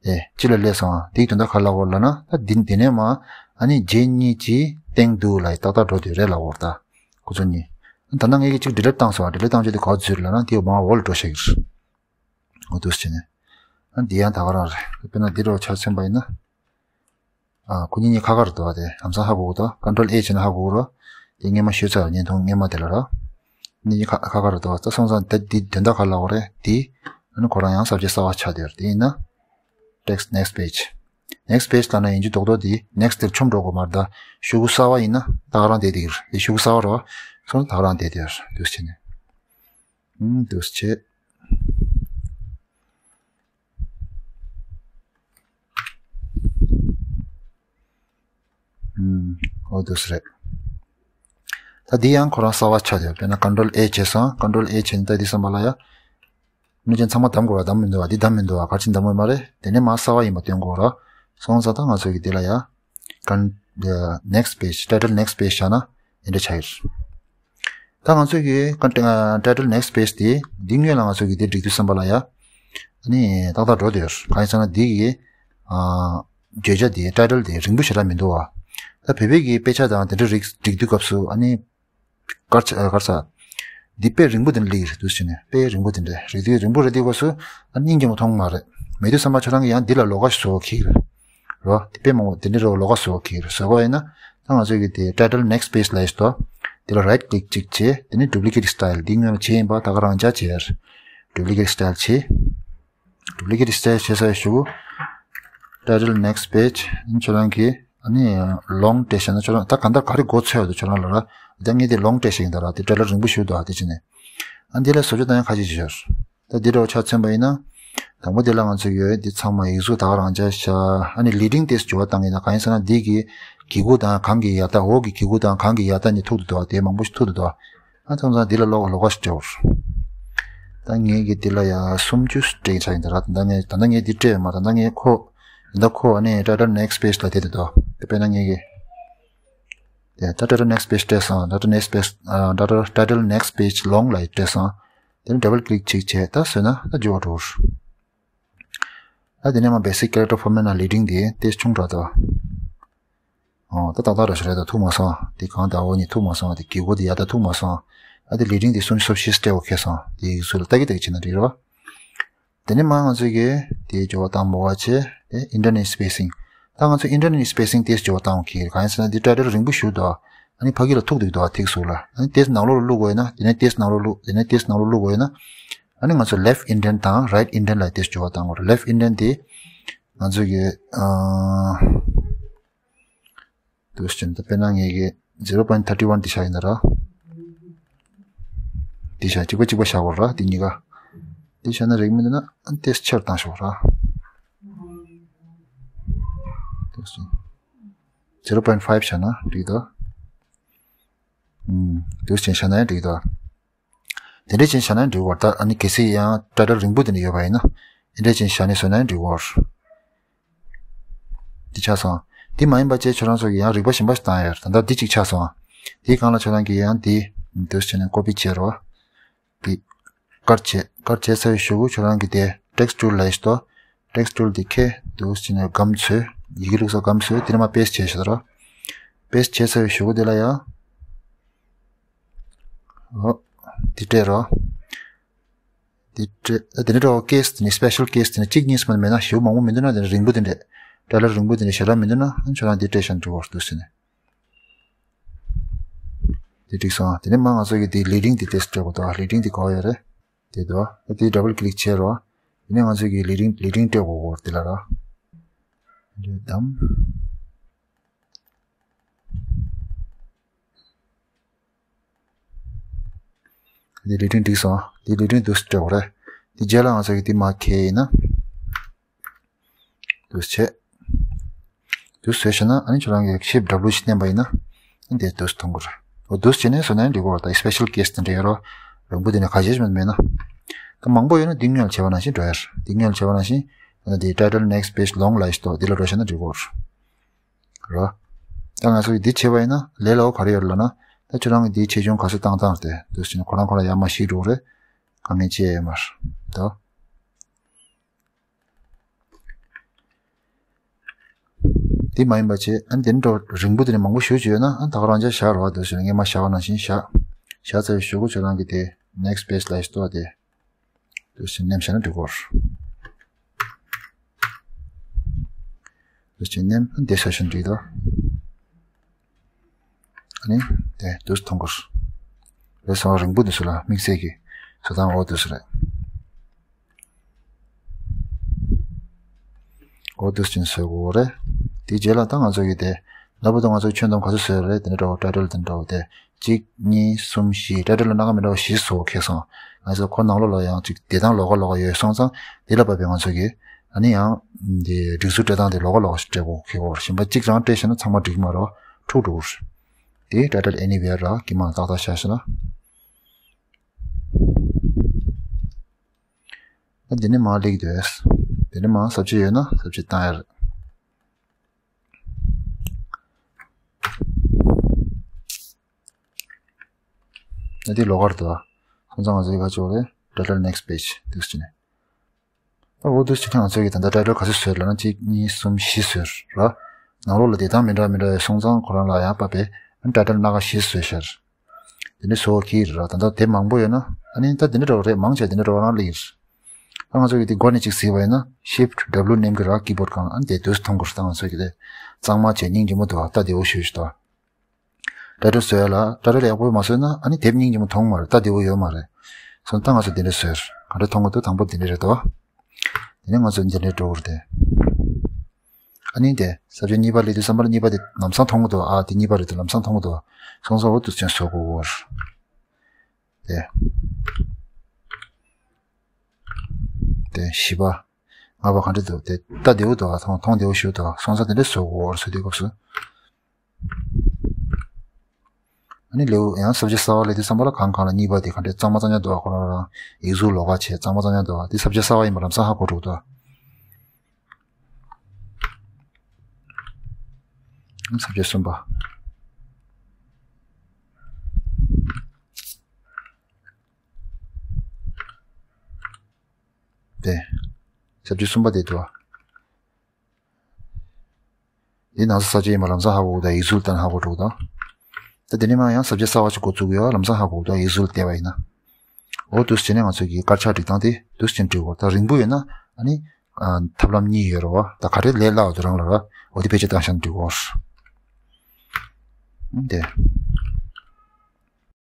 ཨེ་དཀྱིལ་ལ་སླེབས་སོང་། དེའི་དོན་དག་ག་ལབ་དགོས་ལབ་ན། ད་འདི་འདི་ནས་མ་ཨ་ནི་རྗེས་གཉིས་ཀྱི་སྟེང་དུ་ལ་ཡི་ཏག་ཏག་འགྲོ་དུས་རེད་ལབ་དགོས་ད། ཁོ་ཚོ་གཉིས། ད་ནང་ངེད་ཀྱིས་གཅིག་delete བཏང་སོང་བ། delete བཏང་རྗེས་དེ་ག་ཚོད་ལབ་ན་དེ་མར་འོག་ལ་འགྲོ་ཤེས་ཀྱི་རེད། འོ་འདུག་སེ་བྱས་ནས། ཨ་འདི་ཡང་ད་ག་རང་རེད། དཔེར་ན་འདི་འདྲ་ཆ་མཚོན་པ་ཡིན་ན། ཨ་ཁོ་གཉིས་གཉིས་ཁ་ཁ་རུ་འདུག་བ། དེ་ལམ་སང་ཧ་གོ་གི་འདུག Control A བྱས་ན་ཧ་གོ་གི་རེད། དེ་སྔོན་མ་ཞུས་ཚར་བ་བརྙན་ཐུང་སྔོན་མ་དེ་ལ་ར། གཉིས་གཉིས་ཁ་ཁ་ཁ་རུ་འདུག་ད་སོང་ཙང་ད་འདི་དོན་དག་ག་ལབ་དགོས་རེད། དེ་ཨ་ནི་ཁོ་རང་ཡང་ས་བཅད་གསར་བ་ཆགས་བསྡད་ཡོད་རེད། དེ་ཡིན་ན། text next page next page ལབ་ན་ཡིན་གྱི་རྡོག་རྡོག་དེ་next དེར་མཆོང་འགྲོ་དགོས་མ་རེད་ད། ཤོག་གུ་གསར་བ་ཡིན་ན་ད་ག་རང་བསྡད་བསྡད་ཀྱི་རེད། དེ་ཤོག་གུ་གསར་བ་རེད་བ། སོང་ཙང་ད་ག་རང་བསྡད་བསྡད་ཡོད་རེད། འདུག་སེ་བྱས་ནས། ཨུམ་འདུག་སེ་བྱས། ཨུམ། འོ་འདུག་སེ་རེད། ད་འདི་ཡང་ཁོ་རང་གསར་བ་ཆགས་ཡོད། དཔེར་ན་Control A བྱས་སོང་། Control A བྱས་ནས་ད་འདི་བསམ་པ་ལ་ཡ། གནོད་སྦྱིན་ཚང་མ་བདམས་དགོས་ར། བདམས་མི་འདུག་བ། འདི་བདམས་མི་འདུག་བ། ག་རེ་བྱས་བདམས་དགོས་མ་རེད། དེ་ནས་མར་གསར་བ་ཡིན་པ་སྟོན་དགོས་ར། སོང་ཙང་ད་ང་ཚོ་གི་འདི་ལ་ཡ། Con- next page title next page བྱས་ན་འདི་འདྲ་ཆགས་ཡོད། ད་ང་ཚོ་གི་ཀ- ཨ- title next page དེ་འདི་སྔོན་ལ་ང་ཚོ་གི་དེ་སྒྲིག་དུས་ཙམ་པ་ལ་ཡ། ཨ་ནི་ཏག་ཏག་འགྲོ་བསྡད་ཡོད། གང་ཡིན་ཟེར་ན་འདི་གི་ཨ་བརྗོད་བྱ་དེ་title དེ་རིང་པོ་ཞེ་དྲག་མི་འདུག་བ། ད་བོད་པའི་གི་དཔེ་ཆ་དང་དེ་འདྲ་རིགས་སྒྲིག་དུས་སྐབས་སུ་ཨ་ནི་གར་ཆ- གར་ས་འདི་དཔེ་རིང་པོ་དེ་འདྲ་སླེབས་ཀྱི་རེད། འདུག་སེ་བྱས་ནས་དཔེ་རིང་པོ་དེ་འདྲ་རེད། དེ་རིང་པོ་རེད། དེ་སྐབས་སུ་ཨ་ནི་སྙིང་རྗེ་མོ་མཐོང་གི་མ་རེད། མེད་དུས་ཙམ་པ་ཁྱོད་རང་གིས་ཡང་འདི་ལ་ལོགས་ཀ་ཞིག་བཟོ་གི་རེད། རོ། དེ་དཔེ་མང་པོ་དེ་འདྲ་རོ་ལོགས་ཀ་བཟོ་གི་རེད། བཟོ་དགོས་ཡིན་ན་ད་ང་ཚོ་གི་དེ་title next page ལབ་ཡས་ཞིག་འདུག་དེ་ལ་right click གཅིག་བྱས། དེ་ནས་duplicate style འདི་སྔོན་ལ་བྱས་ཡིན་པ་ད་ག་རང་འཇགས་བྱས། duplicate style བྱས། duplicate style བྱས་ཚར་བའི་གཞུག title next page ཁྱོད་རང་གིས་ཨ་ནི་long སྤྲད་བཞག་ན། ཁྱོད་རང་ད་གང་ལྟར་ག་རེ་མགོ་ཚོས་ཡོད་དོ་ཁྱོད་རང་ལ་ར། ད་ངས་དེ་long སྤྲད་བཞག་ཡིན་ད་ར། དེ་title རིང་པོ་ཞིག་འདུག་ཨ་དེ་བྱས་ནས་ཨ་འདི་ལ་བཟོ་བཅོས་བཏང་ཡ་ཁ་ཤས་ཤིག་ཡོད། ད་འདི་འདྲ་བོ་ཆ་མཚོན་པ་ཡིན་ན། དང་པོ་འདི་ལ་ང་ཚོ་ཡོད། འདི་ཚང་མ་ཡིག་གཟུགས་ད་ག་རང་འཇགས་བཞག་ཨ་ནི་leading དེ་འགྱུར་བ་བཏང་གི་ཡིན་ན། གང་ཡིན་ཟེར་ན་འདི་གི་གི་གུ་དང་གང་གི་ཡ་ད། འོག་གི་གི་གུ་དང་གང་གི་ཡ་ད་གཉིས་ཐུག་འདུག་དོ། དེ་མང་པོ་ཞིག་ཐུག་འདུག་དོ། ཨ་ཚང་ཚང་འདི་ལ་ལོགས་ལོགས་ཀ་ཞིག་སྤྲད་འོར། ད་ངས་གི་འདི་ལ་ཡ་སུམ་ཅུ་སྤྲད་ཆ་ཡིན་ད་ར། ད་ལྟ་ངས་ད་ལྟ་ངས་འདི་སྤྲད་ཡོད་མ། ད་ལྟ་ངས་ཁོ་ད་ལྟ་ཁོ་ཨ་ནི་title next page ལ་དེ་དེ་དོ། དེ་དཔེར་ན་ངས་གི་དེ་ད་title next page སྤྲད་སོང་། title next page ཨ་ད་title next page long ལ་སྤྲད་སོང་། དེ་ནས་double click གཅིག་བྱས། ད་བཟོས་ན་ད་འགྱུར་བ་འགྲོ་འོར། ཨ་དེ་ནས་མ་basic character format ནང་leading དེ་ཏོག་ཙམ་ཆུང་དྲགས་འདུག་ཨོ་ད་ཏག་ཏག་རེད་ཤག་རེད་ད། ཐུག་མ་སོང་། དེ་གང་ལྟར་འོ་གཉིས་ཐུག་མ་སོང་། དེ་གི་གུ་དེ་ཡ་ད་ཐུག་མ་སོང་། ཨ་དེ་leading དེ་སུམ་ཅུ་སོ་བཞི་སྤྲད་དགོས་ཁེལ་སོང་། དེ་ཡིག་གཟུགས་ལ་ལྟ་གི་ལྟ་གི་བྱས་ན་འགྲིག་རེད་བ། དེ་ནས་མ་ང་ཚོས་གི་དེ་འགྱུར་བ་བཏང་མོ་བ་བྱས། དེ་indent and spacing ད་ང་ཚོས་indent and spacing དེ་འགྱུར་བ་བཏང་གི་རེད། གང་ཡིན་ཟེར་ན་འདི་title རིང་པོ་ཞིག་འདུག་ཨ་ནི་ཕ་གི་ལ་ཐུག་འདུག་འདུག་ཨ་ཐིག་གཟུགས་ལ། ཨ་ནི་དེ་ནང་ལོགས་ལ་བླུག་དགོས་ཡིན་ན། དེ་ནས་དེ་ནང་ལོགས་བླུག་དེ་ནས་དེ་ནང་ལོགས་བླུག་དགོས་ཡིན་ན། ཨ་ནི་ང་ཚོ་left indent དང་right indent ལ་དེ་འགྱུར་བ་བཏང་དགོས་རེད། left indent དེ་ང་ཚོ་གི་ཨ་འདུག་ཟེར་ན་ད་དཔེར་ན་ངས་གི་zero point thirty one དེ་བཞག་ཡིན་ད་ར། དེ་བཞག་གཅིག་པ་གཅིག་པ་བཞག་དགོས་ར། དེ་གཉིས་ཀ་དེ་བཞག་ན་རིག་མི་འདུག་ན་ཨ་དེ་ཆེར་བཏང་ཤོག་ར། འདུག་ཟེར་ན་zero point five བཞག་ན་འགྲིག་འདུག་ཨུམ་འདུག་ཟེར་ན་བཞག་ན་ཡང་འགྲིག་འདུག་དེ་འདྲས་ཅན་བྱས་ན་འགྲིག་གོ། ད་ཨ་ནི་གལ་སྲིད་ཡང་title རིང་པོ་དེ་འདྲ་ཡོད་པ་ཡིན་ན། དེ་འདྲས་ཅན་བྱས་ནས་བཟོས་ན་ཡང་འགྲིག་གོ། འདི་ཆགས་སོང་། འདི་མ་ཡིན་པ་བཅས་ཁྱོད་རང་ཚོ་གིས་ཡང་རིག་པ་གཞན་པ་ཞིག་བཏང་ཡོད། ད་ལྟ་འདི་གཅིག་ཆགས་སོང་། དེའི་སྒང་ལ་ཁྱོད་རང་གིས་ཡང་འདི་འདུག་བྱས་ནས་copy བྱས་རོགས། འདི་ཀར་བྱས། ཀར་བྱས་ཚར་བའི་གཞུག་གུ་ཁྱོད་རང་གིས་དེ་text tool ལ་ཡིས་ཏོ། text tool འདི་ཁེ་འདུག་བྱས་ནས་སྒམ་ཚོས། ཡི་གེ་བླུགས་ས་སྒམ་ཚོས། དེ་ནས་མ་paste བྱས་ཤག་རོགས། paste བྱས་ཚར་བའི་གཞུག་གུ་དེ་ལ་ཡང་། ཨོ། འདི་སྤྲད་རོགས། འདི་སྤྲད། ཨ་དེ་འདྲ་འདྲ་བོ་case དེ་ནི་special case དེ་ནི་གཅིག་གཉིས་སུ་མ་མེད་ན་ཞེ་པོ་མང་པོ་མི་འདུག་ན། དེ་ནི་རིང་པོ་དེ་འདྲས་title རིང་པོ་དེ་འདྲས་ཞེ་དྲག་མི་འདུག་ན། ཨ་ཁྱོད་རང་འདི་སྤྲད་ཤག་འགྲིག་གོ་འདུག་ཟེར་ནས། འདི་འགྲིག་སོང་། དེ་ནི་མ་ང་ཚོ་གི་འདི་leading དེ་paste སྤྲད་དགོས་འདུག leading དེ་ག་པར་ཡོད་རེད། དེ་འདུག་ཨ་དེ་double click བྱས་རོགས། དེ་ནི་ང་ཚོ་གི་leading leading སྤྲད་དགོས་གོ་དེ་ལ་རོགས། འདི་བསྡམས། འདི་leading འགྲིག་སོང་། འདི་leading འདུག་སྤྲད་དགོས་རེད། འདི་རྗེས་ལ་ང་ཚོ་གི་འདི་མ་ཁེལ་ཡིན་ན། འདུག་བྱས། འདུག་བཟོས་ཤག་ན་ཨ་ནི་ཁྱོད་རང་གིས་shift W གཅིག་མནན་པ་ཡིན་ན། འདི་འདུག་མཐོང་གི་རེད། འོ་འདུག་བྱས་ནས་བཟོས་ན་ཡང་འགྲིག་གི་རེད། ད་special case དེ་འདྲ་ཡོད་རོགས། རིང་པོ་དེ་ནས་ཁ་ཤས་ཤིག་མེད་ན། ད་མང་པོ་ཡོད་ན་འདི་སྔོན་ལ་བྱས་པ་ནང་བཞིན་འགྲོ་ཡ་རེད། འདི་སྔོན་ལ་བྱས་པ་ནང་བཞིན། འདི་title next page long ལ་ཡིས་ཏོ་འདི་ལ་འགྲོ་ཤག་ན་འགྲིག་གི་རེད། རོ། ད་ང་ཚོ་གིས་འདི་བྱས་པ་ཡིན་ན་ལས་སླ་པོ་ག་རེ་ཡོད་ལབ་ན། ད་ཁྱོད་རང་གིས་འདིའི་ཆེ་ཆུང་ག་ཚོད་བཏང་བཏང་རེད་དེ། འདུག་བྱས་ནས་ཁོ་རང་ཁོ་རང་ཡར་མར་ཞིག་འགྲོ་གི་རེད། དཀའ་ངལ་ཅི་ཡང་ཡོད་མ་རེད་དོ། འདི་མ་ཡིན་པ་བྱས། ཨ་ནི་དེ་འདྲ་རིང་པོ་དེ་ནས་མང་པོ་ཞེ་ཅིག་ཡོད་ན། ཨ་ད་ག་རང་འཇགས་བཞག་རོགས། འདུག་བྱས་ནས་སྔོན་མ་བཞག་པ་ནང་བཞིན་བཞག་བཞག་ཚར་བའི་གཞུག་གུ་ཁྱོད་རང་གིས་དེ་next page ལ་ཡིས་ཏོ་དེ། འདུག་བྱས་མནན་བཞག་ན་འགྲིག་གི་རེད། འདུག་བྱས་མནན། འདི་བཟོས་ཤག་ན་འགྲིག་འདུག་ཨ་ནི་དེ་འདུག་མཐོང་གི་རེད། རེད་སོང་། རིང་པོ་འདུག་ཟེར་ལ་དམིགས་བསལ་གྱི་བཟོ་སྟངས་འོ་འདུག་ཟེར་རེད། འོ་འདུག་ཅིང་བཟོ་དགོས་རེད། དེའི་རྗེས་ལ་ད་ང་ཚོ་གིས་དེ་ལབ་དང་། ང་ཚོ་ཁྱོན་བསྡོམས་ག་ཚོད་བཟོས་རེད། དེ་འདྲ་འདྲ་བོ་title དེ་འདྲ་བོ་དེ་གཅིག་གཉིས་གསུམ་བཞི། title ལ་སྣ་ཁ་མི་འདྲ་བ་བཞི་བཟོ་ཁེལ་སོང་། ང་ཚོ་ཁོ་ནང་ལོགས་ལ་ཡང་ཅིག་བདེ་ཐང་ལོགས་ཀ་ལོགས་ཀ་ཡོད་སོང་ཙང་། དེ་ལ་བབས་པའི་ང་ཚོ་གིས་ཨ་ནི་ཡང་དེ་སྒྲིག་ཚུལ་སྤྲད་སྟངས་དེ་ལོགས་ཀ་ལོགས་ཀ་ཞིག་སྤྲད་དགོས་ཁེལ་གོ། གཞན་པ་གཅིག་རང་སྤྲད་ཤེས་ན་ཚང་མ་འགྲིག་གི་མ་རེད། འཁྲུག་འགྲོ་གི་རེད། དེ་title anywhere ར་གི་མང་ཏག་ཏག་བཞག་ཤེས་ན། ཨ་འདི་ནས་མར་སླེབས་འདུག་དེ་ནས་མར་ས་བཅད་ཡོད་ན་ས་བཅད་བཏང་ཡ་རེད། ཨ་འདི་ལོགས་ཀ་རེད་དོ། སོང་ཙང་ང་ཚོའི་ག་ཅོག་རེད། title next page འདུག་ཟེར་ནས། ད་འོ་འདུག་ཟེར་ཁྱེད་ང་ཚོ་གིས་ད་ལྟ་title ག་ཚོད་བཟོས་ལབ་ན། གཅིག་གཉིས་གསུམ་བཞི་བཟོས་ར། ནང་ལོགས་ལ་བདེ་ཐང་མི་འདྲ་མི་འདྲ་ཡོད་སོང་ཙང་ཁོ་རང་ལ་ཡང་བབས་པའི་title སྣ་ཁ་བཞི་བཟོས་ཤག་དེ་ནས་བཟོ་བ་གི་རེད་ར། ད་ལྟ་དེ་མང་པོ་ཡོད་ན། ཨ་ནི་ད་དེ་འདྲ་འདྲ་བོ་རེད། མང་ཆེ་དེ་འདྲ་འདྲ་བོ་རང་སླེབས་ཡོད་རེད། ད་ང་ཚོ་གིས་དེ་འགོ་ནས་ཅིག་གཟིགས་པ་ཡིན་ན། shift W མནན་གི་ར། keyboard སྒང་ཨ་ནི་དེ་འདུག་སེ་མཐོང་གི་རེད། ད་ང་ཚོ་གིས་དེ་གཙང་མ་བྱས་སྙིང་རྗེ་མོ་འདུག་ད་དེ་འོ་ཞུ་ཞུ་ད། ཊའི་ཊལ་བཟོ་ཡ་ལ་ཊའི་ཊལ་ཡག་པོ་མ་བཟོས་ན་ཨ་ནི་དེབ་སྙིང་རྗེ་མོ་མཐོང་མ་རེད། ལྟ་བདེ་བོ་ཡོད་མ་རེད། སོང་ཙང་ང་ཚོ་འདི་འདྲ་བཟོས། ག་འདྲ་མཐོང་གི་འདུག་དང་པོ་འདི་འདྲ་རེད་དོ། དེ་ནས་ང་ཚོ་འདི་འདྲ་འགྲོ་གི་རེད་དེ། ཨ་ནི་དེ་ས་བཅད་གཉིས་པ་སླེབས་དུས་ཙམ་པ་ལ་གཉིས་པ་དེ་ལམ་སང་མཐོང་གི་འདུག་ཨ་དེ་གཉིས་པ་རེད་དེ་ལམ་སང་མཐོང་གི་འདུག་སོང་ཙང་འོ་འདུག་ཅན་བཟོ་དགོས་འོར། དེ། དེ་བཞི་པ། ལྔ་པ་ག་འདྲ་འདུག་དེ་ལྟ་བདེ་བོ་འདུག་མཐོང་མཐོང་བདེ་བོ་ཞིག་འདུག་སོང་ཙང་དེ་འདྲ་བཟོ་དགོས་འོར་བཟོ་དུས་སྐབས་སུ། ཨ་ནི་ལེའུ་ཡང་ས་བཅད་གསར་པ་སླེབས་དུས་ཙམ་པ་ལ་གང་གང་ལ་གཉིས་པ་དེ་ག་འདྲ་གཙང་མ་གཙང་རྐྱང་འདུག་ཁོ་རང་རང་ཡིག་གཟུགས་ལོགས་ཀ་བྱས་གཙང་མ་གཙང་རྐྱང་འདུག་དེ་ས་བཅད་གསར་པ་ཡིན་པ་ལམ་སང་ཧ་གོ་འགྲོ་གི་འདུག་ས་བཅད་གསུམ་པ། དེ། ས་བཅད་གསུམ་པ་དེ་འདུག་འདི་ནང་ས་ས་བཅད་ཡིན་པ་ལམ་སང་ཧ་གོ་གི་འདུག་ཡིག་གཟུགས་ལྟ་ན་ཧ་གོ་འགྲོ་གི་འདུག་ད་དེ་ནས་མར་ཡང་ས་བཅད་གསར་པ་ཞིག་འགོ་བཙུགས་ཡོད་ལམ་སང་ཧ་གོ་གི་འདུག་ཡིག་གཟུགས་ལ་བལྟས་པ་ཡིན་ན། འོ་འདུག་སེ་བྱས་ནས་ང་ཚོ་གི་དཀར་ཆག་སྒྲིག་སྟངས་དེ་འདུག་སེ་བྱས་ནས་སྒྲིག་དགོས། ད་རིང་པོ་ཡོད་ན་ཨ་ནི། ཐབས་ལམ་གཉིས་ཡོད་རེད་བ། ད་ག་རེ་ལས་སླ་བ་དེ་རང་ལ་ར། འོ་དེ་བེད་སྤྱོད་བཏང་བཞག་ན་འགྲིག་གོ། དེ།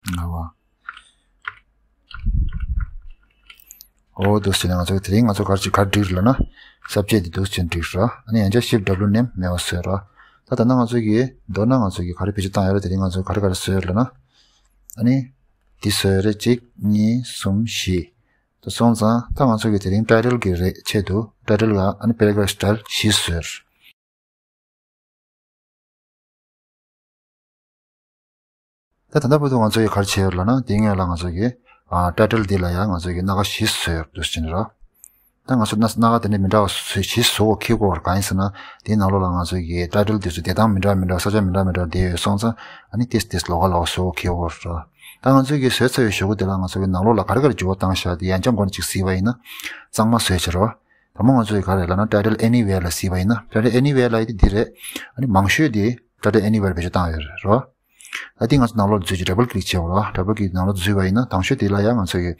ང་བ། འོ་འདུག་སེ་བྱས་ནས་ང་ཚོ་དེ་རིང་ང་ཚོ་ག་རེ་ག་རེ་སྒྲིག་རེད་ལབ་ན། ས་བཅད་དེ་འདུག་སེ་བྱས་ནས་སྒྲིག་ར། ཨ་ནི་ཡང་བསྐྱར་shift W ནས་མེད་པ་བཟོས་ར། ད་ད་ནང་ང་ཚོ་གི་མདོར་ན་ང་ཚོ་གི་ག་རེ་བེད་སྤྱོད་བཏང་ཡོད་རེད། དེ་རིང་ང་ཚོ་ག་རེ་ག་རེ་བཟོས་ཡོད་ལབ་ན། ཨ་ནི། འདི་བཟོས་ཡོད་རེད། གཅིག་གཉིས། གསུམ། བཞི། ད་སོང་ཙང་ད་ང་ཚོ་གི་དེ་རིང་title གི་རེད་ཆེད་དུ་title ལ་ཨ་ནི་paragraph style བཞི་བཟོས། ད་ད་ལྟ་བར་དུ་ང་ཚོ་གི་ག་རེ་བྱས་ཡོད་ལབ་ན་དེ་སྔོན་ལ་ང་ཚོ་གི་ཨ་title འདི་ལ་ཡང་ང་ཚོ་གི་སྣ་ཁ་བཞི་བཟོས་ཡོད་འདུག་ཟེར་གྱི་ཡིན་རོ། ད་ང་ཚོ་སྣ་སྣ་ཁ་དེ་འདྲ་མི་འདྲ་བ་བཟོས་བཞི་བཟོ་དགོས་ཁེལ་དགོས་པ་གང་ཡིན་ཟེར་ན་དེའི་ནང་ལོགས་ལ་ང་ཚོ་གི་title འདི་ཚོ་བསྡད་སྟངས་མི་འདྲ་མི་འདྲ་ས་ཆ་མི་འདྲ་མི་འདྲ་བསྡད་ཡོད་སོང་ཙང་ཨ་ནི་ཏིས་ཏིས་ལོགས་ཀ་ལོགས་ཀ་བཟོ་དགོས་ཁེལ་དགོས་རོ། ད་ང་ཚོ་གི་བཟོས་ཚར་བའི་གཞུག་གུ་དེ་ལ་ང་ཚོ་གི་ནང་ལོགས་ལ་ག་རེ་ག་རེ་འགྱུར་བ་བཏང་བཞག་དེ་ཡང་བསྐྱར་མགོ་ནས་ཅིག་གཟིགས་པ་ཡིན་ན་གཙང་མ་བཟོས་ཕྱིར་རོ། དང་པོ་ང་ཚོས་ག་རེ་ལབ་ན་title anywhere ལ་གཟིགས་པ་ཡིན་ན་title anywhere ལབ་ཡ་དེ་འདི་རེད། ཨ་ནི་མང་ཤོས་དེ་title anywhere བེད་སྤྱོད་བཏང་ཡོད་རེད་རོ། ཨ་དེ་ང་ཚོ་ནང་ལོགས་འཛུལ་གྱི་double click བྱེད་དགོས་རོ། double click ནང་ལོགས་འཛུལ་བ་ཡིན་ན་དང་ཤོས་དེ་ལ་ཡང་ང་ཚོ་གི་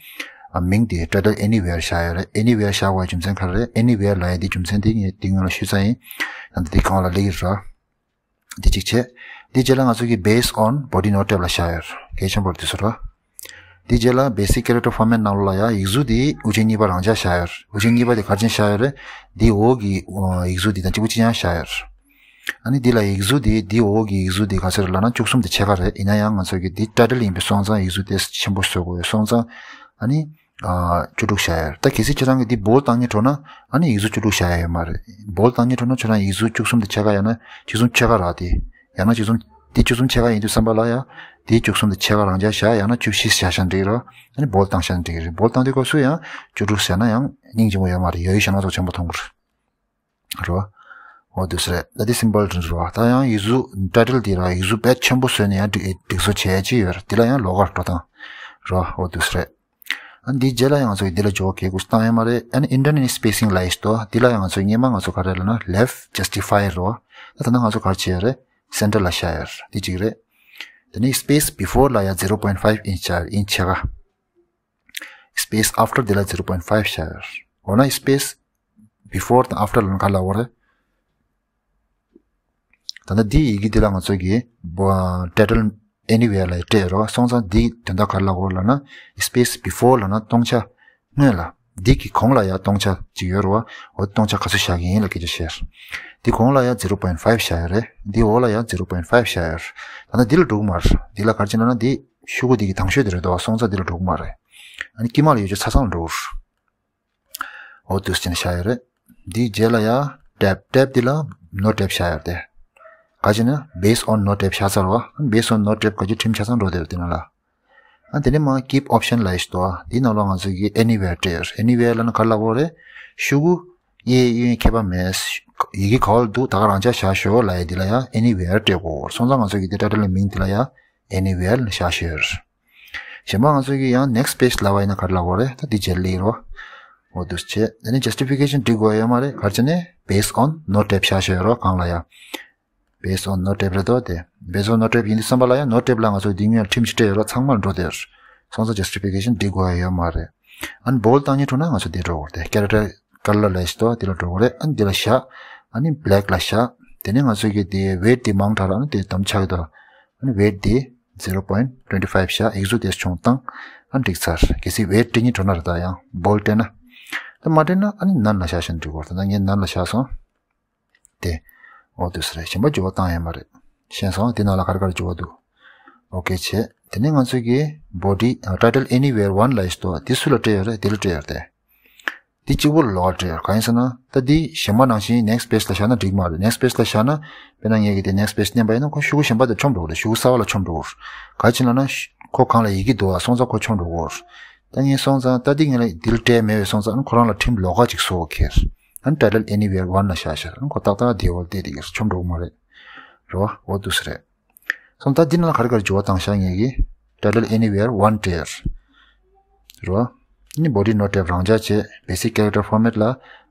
ཨ་མིང་དེ་title anywhere བཞག་ཡོད་རེད། anywhere བཞག་དགོས་པའི་རྒྱུ་མཚན་ག་རེ་རེད། anywhere ལབ་ཡ་དེ་རྒྱུ་མཚན་དེ་ངས་དེ་སྔོན་ལ་ཞུས་ཚར་ཡིན། ཡང་དེ་གང་ལ་སླེབས་ཀྱི་རེད་རོ། འདི་གཅིག་བྱས། འདི་རྗེས་ལ་ང་ཚོ་གི་based on body no tab ལ་བཞག་ཡོད། གལ་ཆེན་པོ་རེད་དེ་ཚོ་ར། འདི་རྗེས་ལ་basic character format ནང་ལོགས་ལ་ཡང་ཡིག་གཟུགས་འདི་དབུ་ཅན་གཉིས་པ་རང་འཇགས་བཞག་ཡོད། དབུ་ཅན་གཉིས་པ་དེ་ག་རེ་བྱས་བཞག་ཡོད་རེད། འདི་འོག་གི་ཡིག་གཟུགས་འདི་དང་གཅིག་པ་གཅིག་རྐྱང་བཞག་ཡོད། ཨ་ནི་འདི་ལ་ཡིག་གཟུགས་འདི་འདི་འོག་གི་ཡིག་གཟུགས་འདི་ག་ཚོད་རེད་ལབ་ན་བཅུ་གསུམ་དང་ཕྱེད་ཀ་རེད། ཡིན་ན་ཡང་ང་ཚོ་གི་འདི་title ཡིན་པའི་སོང་ཙང་ཡིག་གཟུགས་དེ་ཆེན་པོ་བཟོ་དགོས་ཡོད་སོང་ཙང་ཨ་ནི། བཅུ་དྲུག་བཞག་ཡོད། ད་གལ་སྲིད་ཁྱེད་རང་གིས་འདི་bold བཏང་སྙིང་བྲོ་ན་ཨ་ནི་ཡིག་གཟུགས་བཅུ་དྲུག་བཞག་ཡ་ཡོད་མ་རེད། bold བཏང་སྙིང་བྲོ་ན་ཁྱེད་རང་ཡིག་གཟུགས་བཅུ་གསུམ་དང་ཕྱེད་ཀ་ཡང་ན་བཅུ་གསུམ་ཕྱེད་ཀ་རག་དེ། ཡང་ན་བཅུ་གསུམ་འདི་བཅུ་གསུམ་ཕྱེད་ཀ་ཡིན་དུས་ཙམ་པ་ལ་ཡང་འདི་བཅུ་གསུམ་དང་ཕྱེད་ཀ་རང་འཇགས་བཞག་ཡང་ན་བཅུ་བཞི་བཞག་བཞག་འགྲིག་རོ། ཨ་ནི་bold བཏང་བཞག་འགྲིག་རེད། bold བཏང་དུས་སྐབས་སུ་ཡང་བཅུ་དྲུག་བཞག་ན་ཡང་སྙིང་རྗེ་མོ་ཡོད་མ་རེད། ཡོད་ཡོད་བཞག་ན་ཚོགས་ཆེན་པོ་མཐོང་གི་རེད། རོ། འོ་འདུག་སེ་རེད། ད་འདི་simple རེད་རོ། ད་ཡང་ཡིག་གཟུགས་title འདི་ར་ཡིག་གཟུགས་དཔེ་ཆེན་པོ་བཟོས་ནས་ཡང་སྒྲིག་སྒྲིག་བཟོ་བྱས་ཅི་ཡོད་རེད། འདི་ལ་ཡང་ལོགས་ཀར་འགྲོ་སྟངས་རོ། འོ་འདུག་སེ་རེད། ཨ་འདིའི་རྗེས་ལ་ཡང་ང་ཚོ་འདི་ལ་འཇོག་གལ་དགོས་བཏང་ཡོད་མ་རེད། ཨ་ནི་internal spacing ལ་ཡིས་ཏོ་འདི་ལ་ཡང་ང་ཚོ་སྔོན་མ་ང་ཚོ་ག་རེ་ལབ་ན་left justify རོ། ད་ད་ནང་ང་ཚོ་ག་རེ་བྱས་ཡོད་རེད། center ལ་བཞག་ཡོད་རེད། འདི་གཅིག་རེད། དེ་ནས་space before ལ་ཡང་zero point five inch བཞག་ཡོད་རེད། inch ཕྱེད་ཀ space after འདི་ལ་zero point five བཞག་ཡོད་རེད། འོ་ན་space before དང་after ལ་ག་ལ་འོ་རེད། ད་ལྟ་འདི་ཡི་གེ་འདི་ལ་ང་ཚོ་གི་title anywhere ལ་སྤྲད་རོགས། སོང་ཙང་འདི་དོན་དག་ག་རེ་ལབ་དགོས་ལབ་ན་space before ལབ་ན་སྟོང་ཆ་སྔོན་ལ་འདི་གི་གོང་ལ་ཡང་སྟོང་ཆ་གཅིག་ཡོད་རེད་བ། འོ་སྟོང་ཆ་ག་ཚོད་བཞག་གི་ཡིན་ལ་སྐད་ཆ་བཤད། འདི་གོང་ལ་ཡང་zero point five བཞག་ཡོད་རེད། འདི་འོག་ལ་ཡང་zero point five བཞག་ཡོད་རེད། ད་ལྟ་འདི་ལ་འགྲོ་གི་མ་རེད། འདི་ལ་ག་རེ་བྱས་ན་ན་འདི་ཤོག་གུ་འདི་གི་དང་ཤོས་དེ་རེད་དོ། སོང་ཙང་འདི་ལ་འགྲོ་གི་མ་རེད། ཨ་ནི་དཀྱིལ་མ་ལ་ཡོད་ཆ་ཚ་ཚང་ལ་འགྲོ་གི་རེད། འོ་འདུག་སེ་བྱས་ནས་བཞག་ཡོད་རེད། འདིའི་རྗེས་ལ་ཡང་tab tab འདི་ལ་no tab བཞག་ཡོད་དེ། ག་ཅི་ན་based on no tab བཞག་ཚར་བ། based on no tab ག་ཅི་ཁྲིམས་ཆ་ཚང་འགྲོ་བསྡད་ཡོད་དེ་ན་ལ། ཨ་དེ་ནས་མ་keep option ལ་ཡིས་ཏོ། འདི་ནང་ལ་ང་ཚོ་གི་anywhere སྤྲད་ཡོད་རེད། anywhere ལ་ན་ག་ལ་བོ་རེད། ཤུ་གུ་གཡས་གཡོན་ཁྱད་པར་མེད། ཡི་གེ་ག་བ་ལ་འདུག་ད་ག་རང་ཆ་བཞག་ཤོག་ལ་ཡ་འདི་ལ་ཡང་anywhere སྤྲད་དགོས། སོང་ཙང་ང་ཚོ་གི་འདི་title ལ་མིང་འདི་ལ་ཡང་anywhere ལ་བཞག་ཤོག་གཞན་པ་ང་ཚོ་གི་ཡང་next page ལ་བ་ཡིན་ན་ག་རེ་ལབ་དགོས་རེད། ད་འདི་རྗེས་ལ་ཡིན་རོ། འོ་འདུག་སེ་བྱས། ཨ་ནི་justification འབྲི་དགོས་ཡོད་མ་རེད། ག་རེ་བྱས་ནས་based on no tab བཞག་བཞག་ཡོད་རོ་གང་ལ་ཡ། based on no tab རེད་དོ་དེ། based on no tab ཡིན་དུས་ཙམ་པ་ལ་ཡ་no tab ལ་ང་ཚོ་འདི་སྔོན་ཁྲིམས་ཤིག་སྤྲད་ཡོད་རོ། ཚང་མར་འགྲོ་དེར། སོང་ཙང་justification འབྲི་དགོས་ཡོད་མ་རེད། ཨ་ནི་bold བཏང་སྙིང་བྲོ་ན་ང་ཚོ་འདི་འགྲོ་དགོས་རེད་དེ། character color ལ་ཡིས་ཏོ་འདི་ལ་འགྲོ་དགོས་རེད། ཨ་ནི་འདི་ལ་བཞག་ཨ་ནི་black ལ་བཞག་དེ་ནས་ང་ཚོ་གི་འདི་weight འདི་མང་དྲགས་ར་ཨ་ནི་དེ་དམ་ཆག་གི་དོ། ཨ་ནི་weight འདི་ zero point twenty five བཞག་ཡིག་གཟུགས་དེ་ཆུང་བཏང་། ཨ་འགྲིག་ཚར། གལ་སྲིད་weight སྤྲད་སྙིང་བྲོ་ན་རེད། ད་ཡང་bold སྤྲད་ན། ད་མ་སྤྲད་ན་ཨ་ནི་none ལ་བཞག་བཞག་འགྲིག་གོ། ད་ངས་none ལ་བཞག་སོང་། དེ། འོ་དུས་རེད། གཞན་པ་འགྱུར་བ་བཏང་ཡོད་མ་རེད། ཤེས་སོང་། དེ་ནང་ལ་ག་རེ་ག་རེ་འགྱུར་བ་འདུག་ཨོ་ཀེ་བྱས། དེ་ནས་ང་ཚོས་ཀྱི་body title anywhere one ལ་ཡིས་ཏོ་དེ་སུ་ལ་སྤྲད་ཡོད་རེད། དེ་ལ་སྤྲད་ཡོད་རེད། འདི་གཅིག་པོ་ལ་ལོགས་སྤྲད་ཡོད། གང་ཡིན་ཟེར་ན། ད་འདི་གཞན་པ་ནང་བཞིན་next page ལ་བཞག་ན་འགྲིག་མ་རེད། next page ལ་བཞག་ན། དཔེར་ན་ངས་ཀྱི་དེ་next page མནན་པ་ཡིན་ན་ཁོ་ཤོག་གུ་གཞན་པ་དེ་ཆོམ་འགྲོ་གི་རེད། ཤོག་གུ་གསར་པ་ལ་ཆོམ་འགྲོ་གི་རེད། ག་ཅི་ལབ་ན། ཁོ་སྒང་ལ་ཡི་གེ་འདུག་བ། སོང་ཙང་ཁོ་ཆོམ་འགྲོ་གི་རེད། ད་ངས་སོང་ཙང་ད་འདི་ངས་ལ་འདི་ལ་སྤྲད་མེད་པས། སོང་ཙང་ཁོ་རང་ལ་ཁྲིམས་ལོགས་ཀ་ཅིག་བཟོ་གི་རེད། ཨ་ནི་title anywhere one ལ་བཞག་ཤག་ཨ་ནི་ཁོ་ཏག་ཏག་དེ་བོ་བལྟས་དེ་གི་ཆོམ་འགྲོ་གི་མ་རེད། རེད་བ། འོ་འདུག་སེ་རེད། སོང་ཙང་ད་འདི་ནང་ལ་ག་རེ་ག་རེ་འགྱུར་བ་བཏང་ཤག་ངས་ཀྱི་title anywhere one སྤྲད་ཡོད་རེད་བ། ཨ་ནི་body not tab རང་འཇགས་བྱས། basic character format ལ་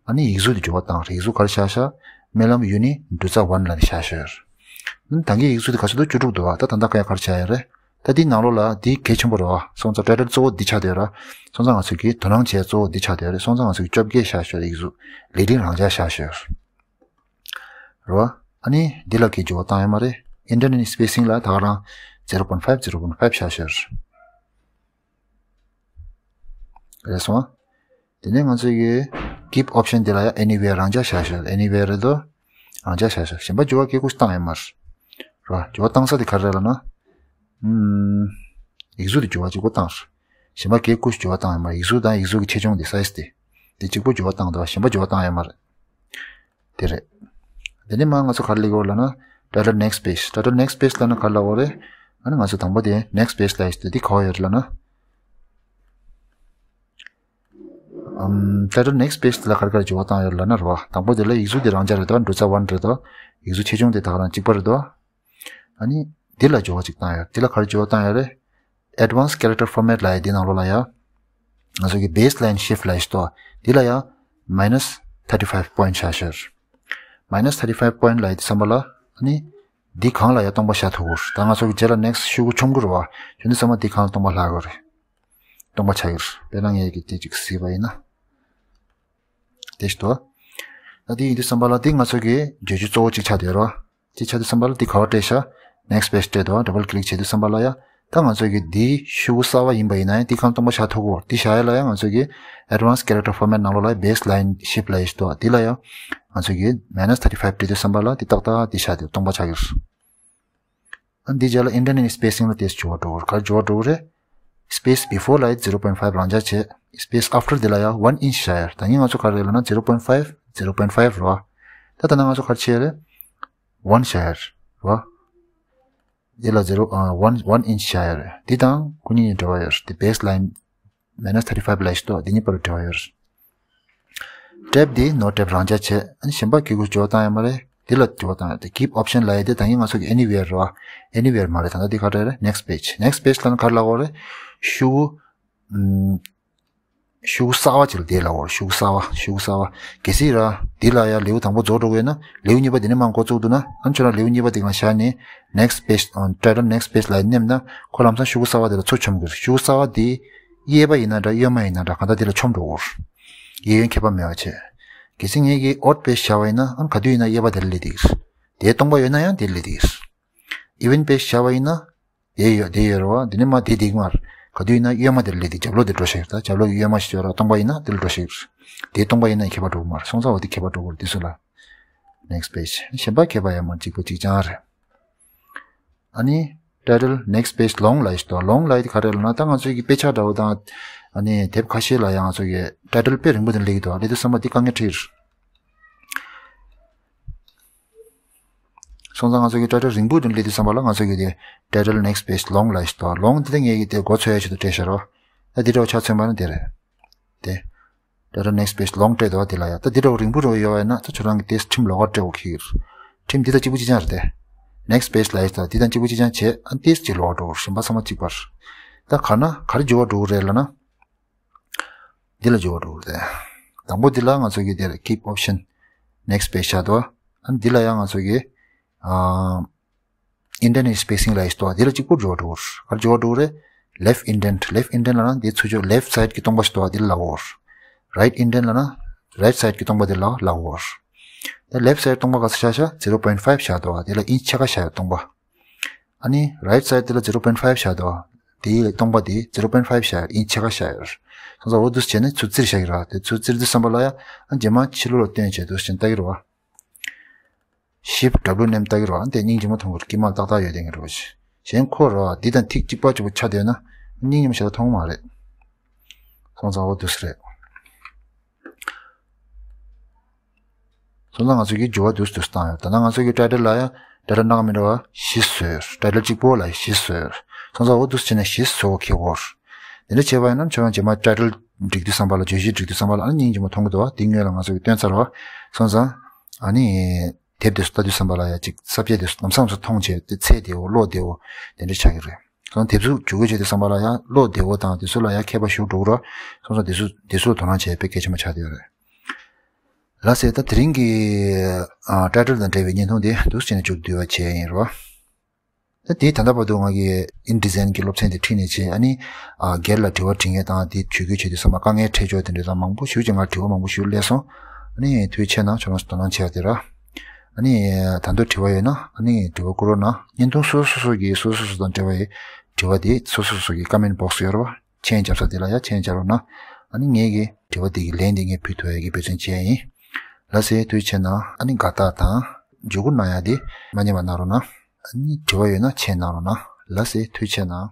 ཨ་ནི་ཡིག་གཟུགས་དེ་འགྱུར་བ་བཏང་རེད། ཡིག་གཟུགས་ག་རེ་བཞག་ཤག་སྨོན་ལམ་ཡུལ་ནི་འབྲུ་ཚ་one ལ་བཞག་ཤག་ཡོད་རེད། ཨ་ནི་ད་གིན་ཡིག་གཟུགས་དེ་ག་ཚོད་འདུག་བཅུ་དྲུག་འདུག་བ། ད་ད་ལྟ་ག་ཡ་ག་རེ་བྱས་ཡོད་རེད། ད་འདི་ནང་ལོགས་ལ་འདི་གལ་ཆེན་པོ་རེད་བ། སོང་ཙང་title གཙོ་བོ་འདི་ཆགས་བསྡད་ཡོད་རེད། སོང་ཙང་ང་ཚོས་ཀྱི་དོ་སྣང་བྱས་གཙོ་བོ་འདི་ཆགས་བསྡད་ཡོད་རེད། སོང་ཙང་ང་ཚོས་ཀྱི་བཅོ་བརྒྱད་བཞག་ཤག་ཡོད་རེད། ཡིག་གཟུགས་ལེ་ཌིང་རང་འཇགས་བཞག་ཤག་ཡོད་རེད། རེད་བ། ཨ་ནི་འདི་ལ་གའི་འགྱུར་བ་བཏང་ཡོད་མ་རེད། indent and spacing ལ་ད་ག་རང་zero point five zero point five བཞག་ཤག་ཡོད་རེད། རེད་སོང་ཨ། དེ་ནས་ང་ཚོས་ཀྱི་keep option འདི་ལ་ཡང་anywhere རང་འཇགས་བཞག་ཤག anywhere རེད་དོ། རང་འཇགས་བཞག་ཤག་གཞན་པ་འགྱུར་བ་གའི་ཀུ་ཤུ་བཏང་ཡོད་མ་རེད། རེད་བ། འགྱུར་བ་བཏང་ས་དེ་ག་རེ་རེད་ལབ་ན། ཨུམ། ཡིག་གཟུགས་དེ་འགྱུར་བ་གཅིག་པོ་བཏང་རེད། གཞན་པ་གའི་ཀུ་ཤུ་འགྱུར་བ་བཏང་ཡོད་མ་རེད། ཡིག་གཟུགས་དང་ཡིག་གཟུགས་ཀྱི་ཆེ་ཆུང་དེ་size དེ། དེ་གཅིག་པོ་འགྱུར་བ་བཏང་འདུག་གཞན་པ་འགྱུར་བ་བཏང་ཡོད་མ་རེད། དེ་རེད། དེ་ནས་མ་ང་ཚོ་ག་རེ་ལབ་ཀྱི་ཡོད་ལབ་ན། title next page title next page ལབ་ན་ག་རེ་ལབ་ཀྱི་ཡོད་རེད། ཨ་ནི་ང་ཚོ་དང་པོ་དེ་next page ལབ་ཡོད་དེ་འདི་ག་པར་ཡོད་རེད་ལབ་ན། ཨམ། title next page ལ་ག་རེ་ག་རེ་འགྱུར་བ་བཏང་ཡོད་ལབ་ན་རེད་བ། དང་པོ་དེ་ལ་ཡིག་གཟུགས་དེ་རང་འཇགས་རེད་དོ། འབྲུ་ཚ་one རེད་དོ། ཡིག་གཟུགས་ཆེ་ཆུང་དེ་ད་ག་རང་གཅིག་པ་རེད་དོ། ཨ་ནི། འདི་ལ་འགྱུར་བ་ཅིག་བཏང་ཡོད། འདི་ལ་ག་རེ་འགྱུར་བ་བཏང་ཡོད་རེད། advanced character format ལབ་ཡ་འདི་ནང་ལོགས་ལ་ཡ། ང་ཚོ་གི་baseline shift ལབ་ཡ་ཞིག་འདུག་འདི་ལ་ཡ། minus thirty five point བཞག་ཤག minus thirty five point ལབ་ཡ་འདི་ཙམ་པ་ལ། ཨ་ནི། འདི་སྒང་ལ་ཡ་སྟོང་པ་བཞག་ཐུབ་ཀྱི་རེད། ད་ང་ཚོ་གི་རྗེས་ལ་next ཤོག་གུ་ཆོམ་གྱི་རེད་བ། ཡོད་འདི་ཙམ་པ་འདི་སྒང་ལ་སྟོང་པ་ལྷག་གི་རེད། སྟོང་པ་ཆགས་ཀྱི་རེད། དཔེར་ན་ངས་ཀྱི་དེ་ཅིག་གཟིགས་པ་ཡིན་ན། དེ་ཞིག་འདུག་ད་དེ་ཡིན་དུས་ཙམ་པ་ལ་དེ་ང་ཚོ་གི་བརྗོད་རྒྱུ་གཙོ་བོ་གཅིག་ཆགས་བསྡད་རོ། གཅིག་ཆགས་དུས་ཙམ་པ་ལ་དེ་ག་པར་སྤྲད་ཤག next page སྤྲད་དོ། double click བྱེད་དུས་ཙམ་པ་ལ་ཡ། ད་ང་ཚོ་གི་དེ་ཤོག་གུ་གསར་པ་ཡིན་པ་ཡིན་ན་ཡང་དེ་སྒང་སྟོང་པ་ཆགས་ཐུབ་ཀྱི་རེད། དེ་བཞག་ཡ་ལ་ཡ་ང་ཚོ་གི་advanced character format ནང་ལོགས་ལ་baseline shift ལབ་ཡ་ཞིག་འདུག་དེ་ལ་ཡ། ང་ཚོ་གི་minus thirty five སྤྲད་དུས་ཙམ་པ་ལ་དེ་ཏག་ཏག་དེ་ཆགས་དེ་སྟོང་པ་ཆགས་ཀྱི་རེད། ཨ་འདི་རྗེས་ལ་indent and spacing ལ་དེ་འགྱུར་བ་འགྲོ་གི་རེད། ག་རེ་འགྱུར་བ་འགྲོ་གི་རེད། space before ལ་ཡི་zero point five རང་འཇགས་བྱས། space after དེ་ལ་ཡ་one inch བཞག་ཡ། ད་ནི་ང་ཚོ་ག་རེ་ལབ་ན་zero point five zero point five རེད་བ། ད་ད་ན་ང་ཚོ་ག་རེ་བྱས་རེད། one བཞག་ཡ་རེད་བ། དེ་ལ་zero ཨ་one one inch བཞག་ཡ་རེད། འདི་དང་ཁོ་གཉིས་འབྲེལ་བ་ཡོད་རེད། དེ་baseline minus thirty five ལ་ཡི་ཞིག་འདུག་འདི་གཉིས་བར་འབྲེལ་བ་ཡོད་རེད། tab དེ་no tab རང་འཇགས་བྱས། ཨ་ནི་གཞན་པ་གི་གུ་འགྱུར་བ་བཏང་ཡ་མ་རེད། འདི་ལ་འགྱུར་བ་བཏང་ཡ་དེ་keep option ལབ་ཡ་དེ་ད་ནི་ང་ཚོ་གི་anywhere རེད་བ། anywhere མ་རེད། ད་ལྟ་འདི་ག་རེ་རེད། next page next page ལ་ནི་ག་རེ་ལབ་དགོས་རེད། ཤོག་གུ་ཨམ། ཤོག་གུ་གསར་པ་ཅིག་ལ་དེ་ལབ་དགོས་རེད། ཤོག་གུ་གསར་པ་ཤོག་གུ་གསར་པ། གལ་སྲིད་ར་འདི་ལ་ཡ་ལེའུ་དང་པོ་རྫོགས་འགྲོ་གི་ཡོད་ན་ལེའུ་གཉིས་པ་དེ་ནས་མར་འགོ་བཙུགས་འདུག་ན། ཨ་ནི་ཁྱོད་རང་ལེའུ་གཉིས་པ་དེ་གང་བཞག་ནས་next page ཨ་title next page ལ་མནན་ན་ཁོ་ལམ་སང་ཤོག་གུ་གསར་པ་དེ་ལ་ཚུར་ཆོམ་གི་རེད། ཤོག་གུ་གསར་པ་དེ། གཡས་པ་ཡིན་ན་འདྲ་གཡོན་མ་ཡིན་ན་འདྲ་གང་ལྟར་དེ་ལ་ཆོམ་འགྲོ་གི་རེད། གཡས་གཡོན་ཁྱད་པར་མེད་པ་བྱས། གལ་སྲིད་ངས་ཀྱི་odd page བཞག་པ་ཡིན་ན་ཨ་ནི་ག་དུས་ཡིན་ན་གཡས་པ་དེ་ལ་སླེབས་བསྡད་ཀྱི་རེད། དེ་སྟོང་པ་ཡོད་ན་ཡང་དེ་ལ་སླེབས་བསྡད་ཀྱི་རེད། even page བཞག་པ་ཡིན་ན། དེ་ཡོད་དེ་ཡོད་རེད་བ། དེ་ནས་མ་དེ་སྡིག་མར། ག་དུས་ཡིན་ན་གཡོན་མ་དེ་ལ་སླེབས་དེ་རྒྱབ་ལོགས་དེ་འགྲོ་ཤེས་ཀྱི་རེད། རྒྱབ་ལོགས་ཀྱི་གཡོན་མ་ཞིག་ཡོད་རེད། སྟོང་པ་ཡིན་ན་དེ་ལ་འགྲོ་ཤེས་ཀྱི་རེད། དེ་སྟོང་པ་ཡིན་ན་ཁྱད་པར་འགྲོ་གི་མ་རེད། སོང་ཙང་འོ་དེ་ཁྱད་པར་འགྲོ་གི་རེད། དེ་ཚོ་ལ། next page གཞན་པ་ཁྱད་པར་ཡང་མ་གཅིག་པ་གཅིག་རྐྱང་རེད། ཨ་ནི། title next page long ལ་ཡི་ཞིག་འདུག long ལ་ཡི་དེ་ག་རེ་ལབ་ན་ད་ང་ཚོའི་གི་དཔེ་ཆ་འདྲ་བོ་དང་། ཨ་ནི་དེབ་ཁ་ཤས་ལ་ཡང་ང་ཚོ་གི་title དཔེ་རིང་པོ་དེ་སླེབས་ཀྱི་འདུག་ལབ་དུས་ཙམ་པ་དེ་དཀའ་ངལ་འཕྲད་ཀྱི་རེད། སོང་ཙང་ང་ཚོ་གི་title རིང་པོ་དེ་སླེབས་དུས་ཙམ་པ་ལ་ང་ཚོ་གི་དེ་title next page long ལ་ཡི་ཞིག་འདུག long དེ་ད་ངས་གི་དེ་འགོ་ཚོས་ཡ་ཆེད་དུ་སྤྲད་བཞག་རོགས། ད་དེ་འདྲ་བོ་ཆ་མཚོན་པ་ན་དེ་རེད། དེ། title next page long སྤྲད་འདུག་བ། དེ་ལ་ཡ་ད་དེ་འདྲ་བོ་རིང་པོ་འདྲ་བོ་ཡོད་པ་ཡིན་ན་ད་ཁྱོད་རང་གི་དེ་ཁྲིམས་ལོགས་ཀ་སྤྲད་འོ་ཁེལ་གི་རེད། ཁྲིམས་འདི་དང་གཅིག་པུ་གཅིག་རྐྱང་རེད་དེ། next page ལ་ཡི་ད་འདི་དང་གཅིག་པུ་གཅིག་རྐྱང་བྱས་ཨ་ཏིས་གཅིག་ལོགས་ཀ་འགྲོ་གི་རེད། གཞན་པ་ཚང་མ་གཅིག་པ་རེད། ད་ག་ན་ག་རེ་འགྱུར་བ་འགྲོ་གི་རེད་ལབ་ན། འདི་ལ་འགྱུར་བ་འགྲོ་གི་རེད་དེ། དང་པོ་འདི་ལ་ང་ཚོ་གི་དེར་keep option next page བཞག་འདུག་བ། ཨ་འདི་ལ་ཡང་ང་ཚོ་གི་ཨ། indent and spacing ལ་ཡི་ཞིག་འདུག་བ། འདི་ལ་གཅིག་པུ་འགྱུར་བ་འགྲོ་གི་རེད། ག་རེ་འགྱུར་བ་འགྲོ་གི་རེད། left indent left indent ལབ་ན་འདི་ཚུར་ཕྱོགས་left side གི་སྟོང་པ་ཞིག་འདུག་བ། འདི་ལ་ལབ་དགོས་རེད། right indent ལབ་ན་right side གི་སྟོང་པ་འདི་ལ་ལབ་དགོས་རེད། ད་left side སྟོང་པ་ག་ཚོད་བཞག་བཞག zero point five བཞག་འདུག་བ། འདི་ལ་inch ཕྱེད་ཀ་བཞག་ཡོད་སྟོང་པ། ཨ་ནི་right side དེ་ལ་zero point five བཞག་འདུག་དེའི་སྟོང་པ་དེ་zero point five བཞག་ཡིན། ཕྱེད་ཀ་བཞག་ཡོད། སོང་ཙང་འོ་འདུག་སེ་བྱས་ནས་ཚུར་བཙིར་བཞག་གི་རེད་བ། དེ་ཚུར་བཙིར་དུས་ཙམ་པ་ལ་ཡ་ཨ་རྗེས་མ་ཕྱི་ལོགས་ལ་སྟོན་བྱས་འདུག་སེ་བྱས་ནས་ལྟ་གི་རེད་བ། Shift W མནན་ལྟ་གི་རེད་བ། འདི་སྙིང་རྗེ་མོ་མཐོང་གི་རེད། དཀྱིལ་མ་ཏག་ཏག་ཡོད་དེ་ངེས་རེད་བ། གཞན་ཁོ་རེད་བ། འདི་དང་ཐིག་གཅིག་པ་གཅིག་པ་ཆགས་བསྡད་ན་སྙིང་རྗེ་མོ་ཞེ་དྲག་མཐོང་གི་མ་རེད། སོང་ཙང་འོ་འདུག་སེ་རེད། སོང་ཙང་ང་ཚོ་གི་འགྱུར་བ་འདུག་སེ་འདུག་སེ་བཏང་ཡོད། ད་ནང་ང་ཚོ་གི་title ལ་ཡ་title སྣ་ཁ་མི་འདྲ་བ་བཞི་བཟོས་ཡོད། Title གཅིག་པོ་ལ་བཞི་བཟོས་ཡོད། སོང་ཙང་འོ་འདུག་སེ་བྱས་ནས་བཞི་བཟོ་དགོས་ཀྱི་ཡོད། དེ་འདྲ་བྱས་པ་ཡིན་ན་ཁྱོད་རང་རྗེས་མ་title འབྲི་དུས་ཙམ་པ་ལ། བརྗོད་གཞི་འབྲི་དུས་ཙམ་པ་ལ་ཨ་ནི་སྙིང་རྗེ་མོ་མཐོང་གི་འདུག་བ། འདི་སྔོན་ལ་ང་ཚོ་གི་སྟོན་ཚར་བ། སོང་ཙང་ཨ་ནི་དེབ་དེ་ཚོ་ལྟ་དུས་ཙམ་པ་ལ་ཡ་ཅིག་ས་བཅད་དེ་ཚོ་ལམ་སང་ཚོ་མཐོང་བྱས་ཏེ་ཚད་བདེ་བོ་ཀློག་བདེ་བོ་དེ་འདྲ་ཆགས་ཀྱི་རེད། སོང་དེབ་གཟུགས་ཇུས་འགོད་བྱེད་དུས་ཙམ་པ་ལ་ཡང་ཀློག་བདེ་བོ་དང་དེ་ཚོ་ལ་ཡང་མཁས་པ་ཞེ་དྲག་འགྲོ་གི་རེད། སོང་ཙང་དེ་ཚོ་དེ་ཚོ་ལ་དོ་སྣང་བྱེད་དཔེ་གལ་ཆེན་པོ་ཆགས་བསྡད་ཡོད་རེད། ལགས་སེ། ད་དེ་རིང་གི་ཨ་title དང་འབྲེལ་བའི་བརྙན་ཐུང་དེ་འདུག་སེ་བྱས་ནས་མཇུག་བསྡུ་བ་བྱས་ཡིན་རོ། ད་དེ་ད་ལྟ་བར་དུ་ང་གིས་InDesign གི་སློབ་ཚན་དེ་ཁྲིད་ནས་བྱས། ཨ་ནི་ཨ་སྒེར་ལ་དྲི་བ་དྲི་མཁན་དང་དེ་ཇུས་འགོད་བྱེད་དུས་ཙམ་པ་དཀའ་ངལ་འཕྲད་ཕྱོགས་དེ་འདྲ་དང་མང་པོ་ཞེ་ཅིག་ང་དྲི་བ་མང་པོ་ཞིག་སླེབས་སོང་། ཨ་ནི་ཐུགས་རྗེ་ཆེ་གནང་། ཁྱོད་རང་ཚོ་དོ་སྣང་བྱས་པ་དེ་ར། ཨ་ནི་ད་དུང་དྲི་བ་ཡོད་ན་ཨ་ནི་དྲི་བ་བསྐུར་རོགས་གནང་། བརྙན་ཐུང་སོ་སོ་སོ་གི་སོ་སོ་སོ་དང་འབྲེལ་བའི་དྲི་བ་དེ་སོ་སོ་སོ་གི་comment box ཡོད་རེད་བ། མཆན་རྒྱབ་ས་དེ་ལ་ཡ་མཆན་རྒྱབ་རོགས་གནང་། ཨ་ནི་ངས་ཀྱི་དྲི་བ་དེ་གི་ལན་དེ་ངས་ཕུལ་ཐུབ་ཡ་གི་འབད་བརྩོན་བྱས་ཡིན། ལགས་སེ། ཐུགས་རྗེ་ཆེ་གནང་། ཨ་ནི་དགའ་རྟགས་དང་བརྗེ་བསྒྱུར་གནང་ཡ་དེ་མ་བསྙེལ་བ་གནང་རོགས་གནང་། ཨ་ནི་དྲི་བ་ཡོད་ན་མཆན་གནང་རོགས་གནང་། ལགས་སེ། ཐུགས་རྗེ་ཆེ་གནང་།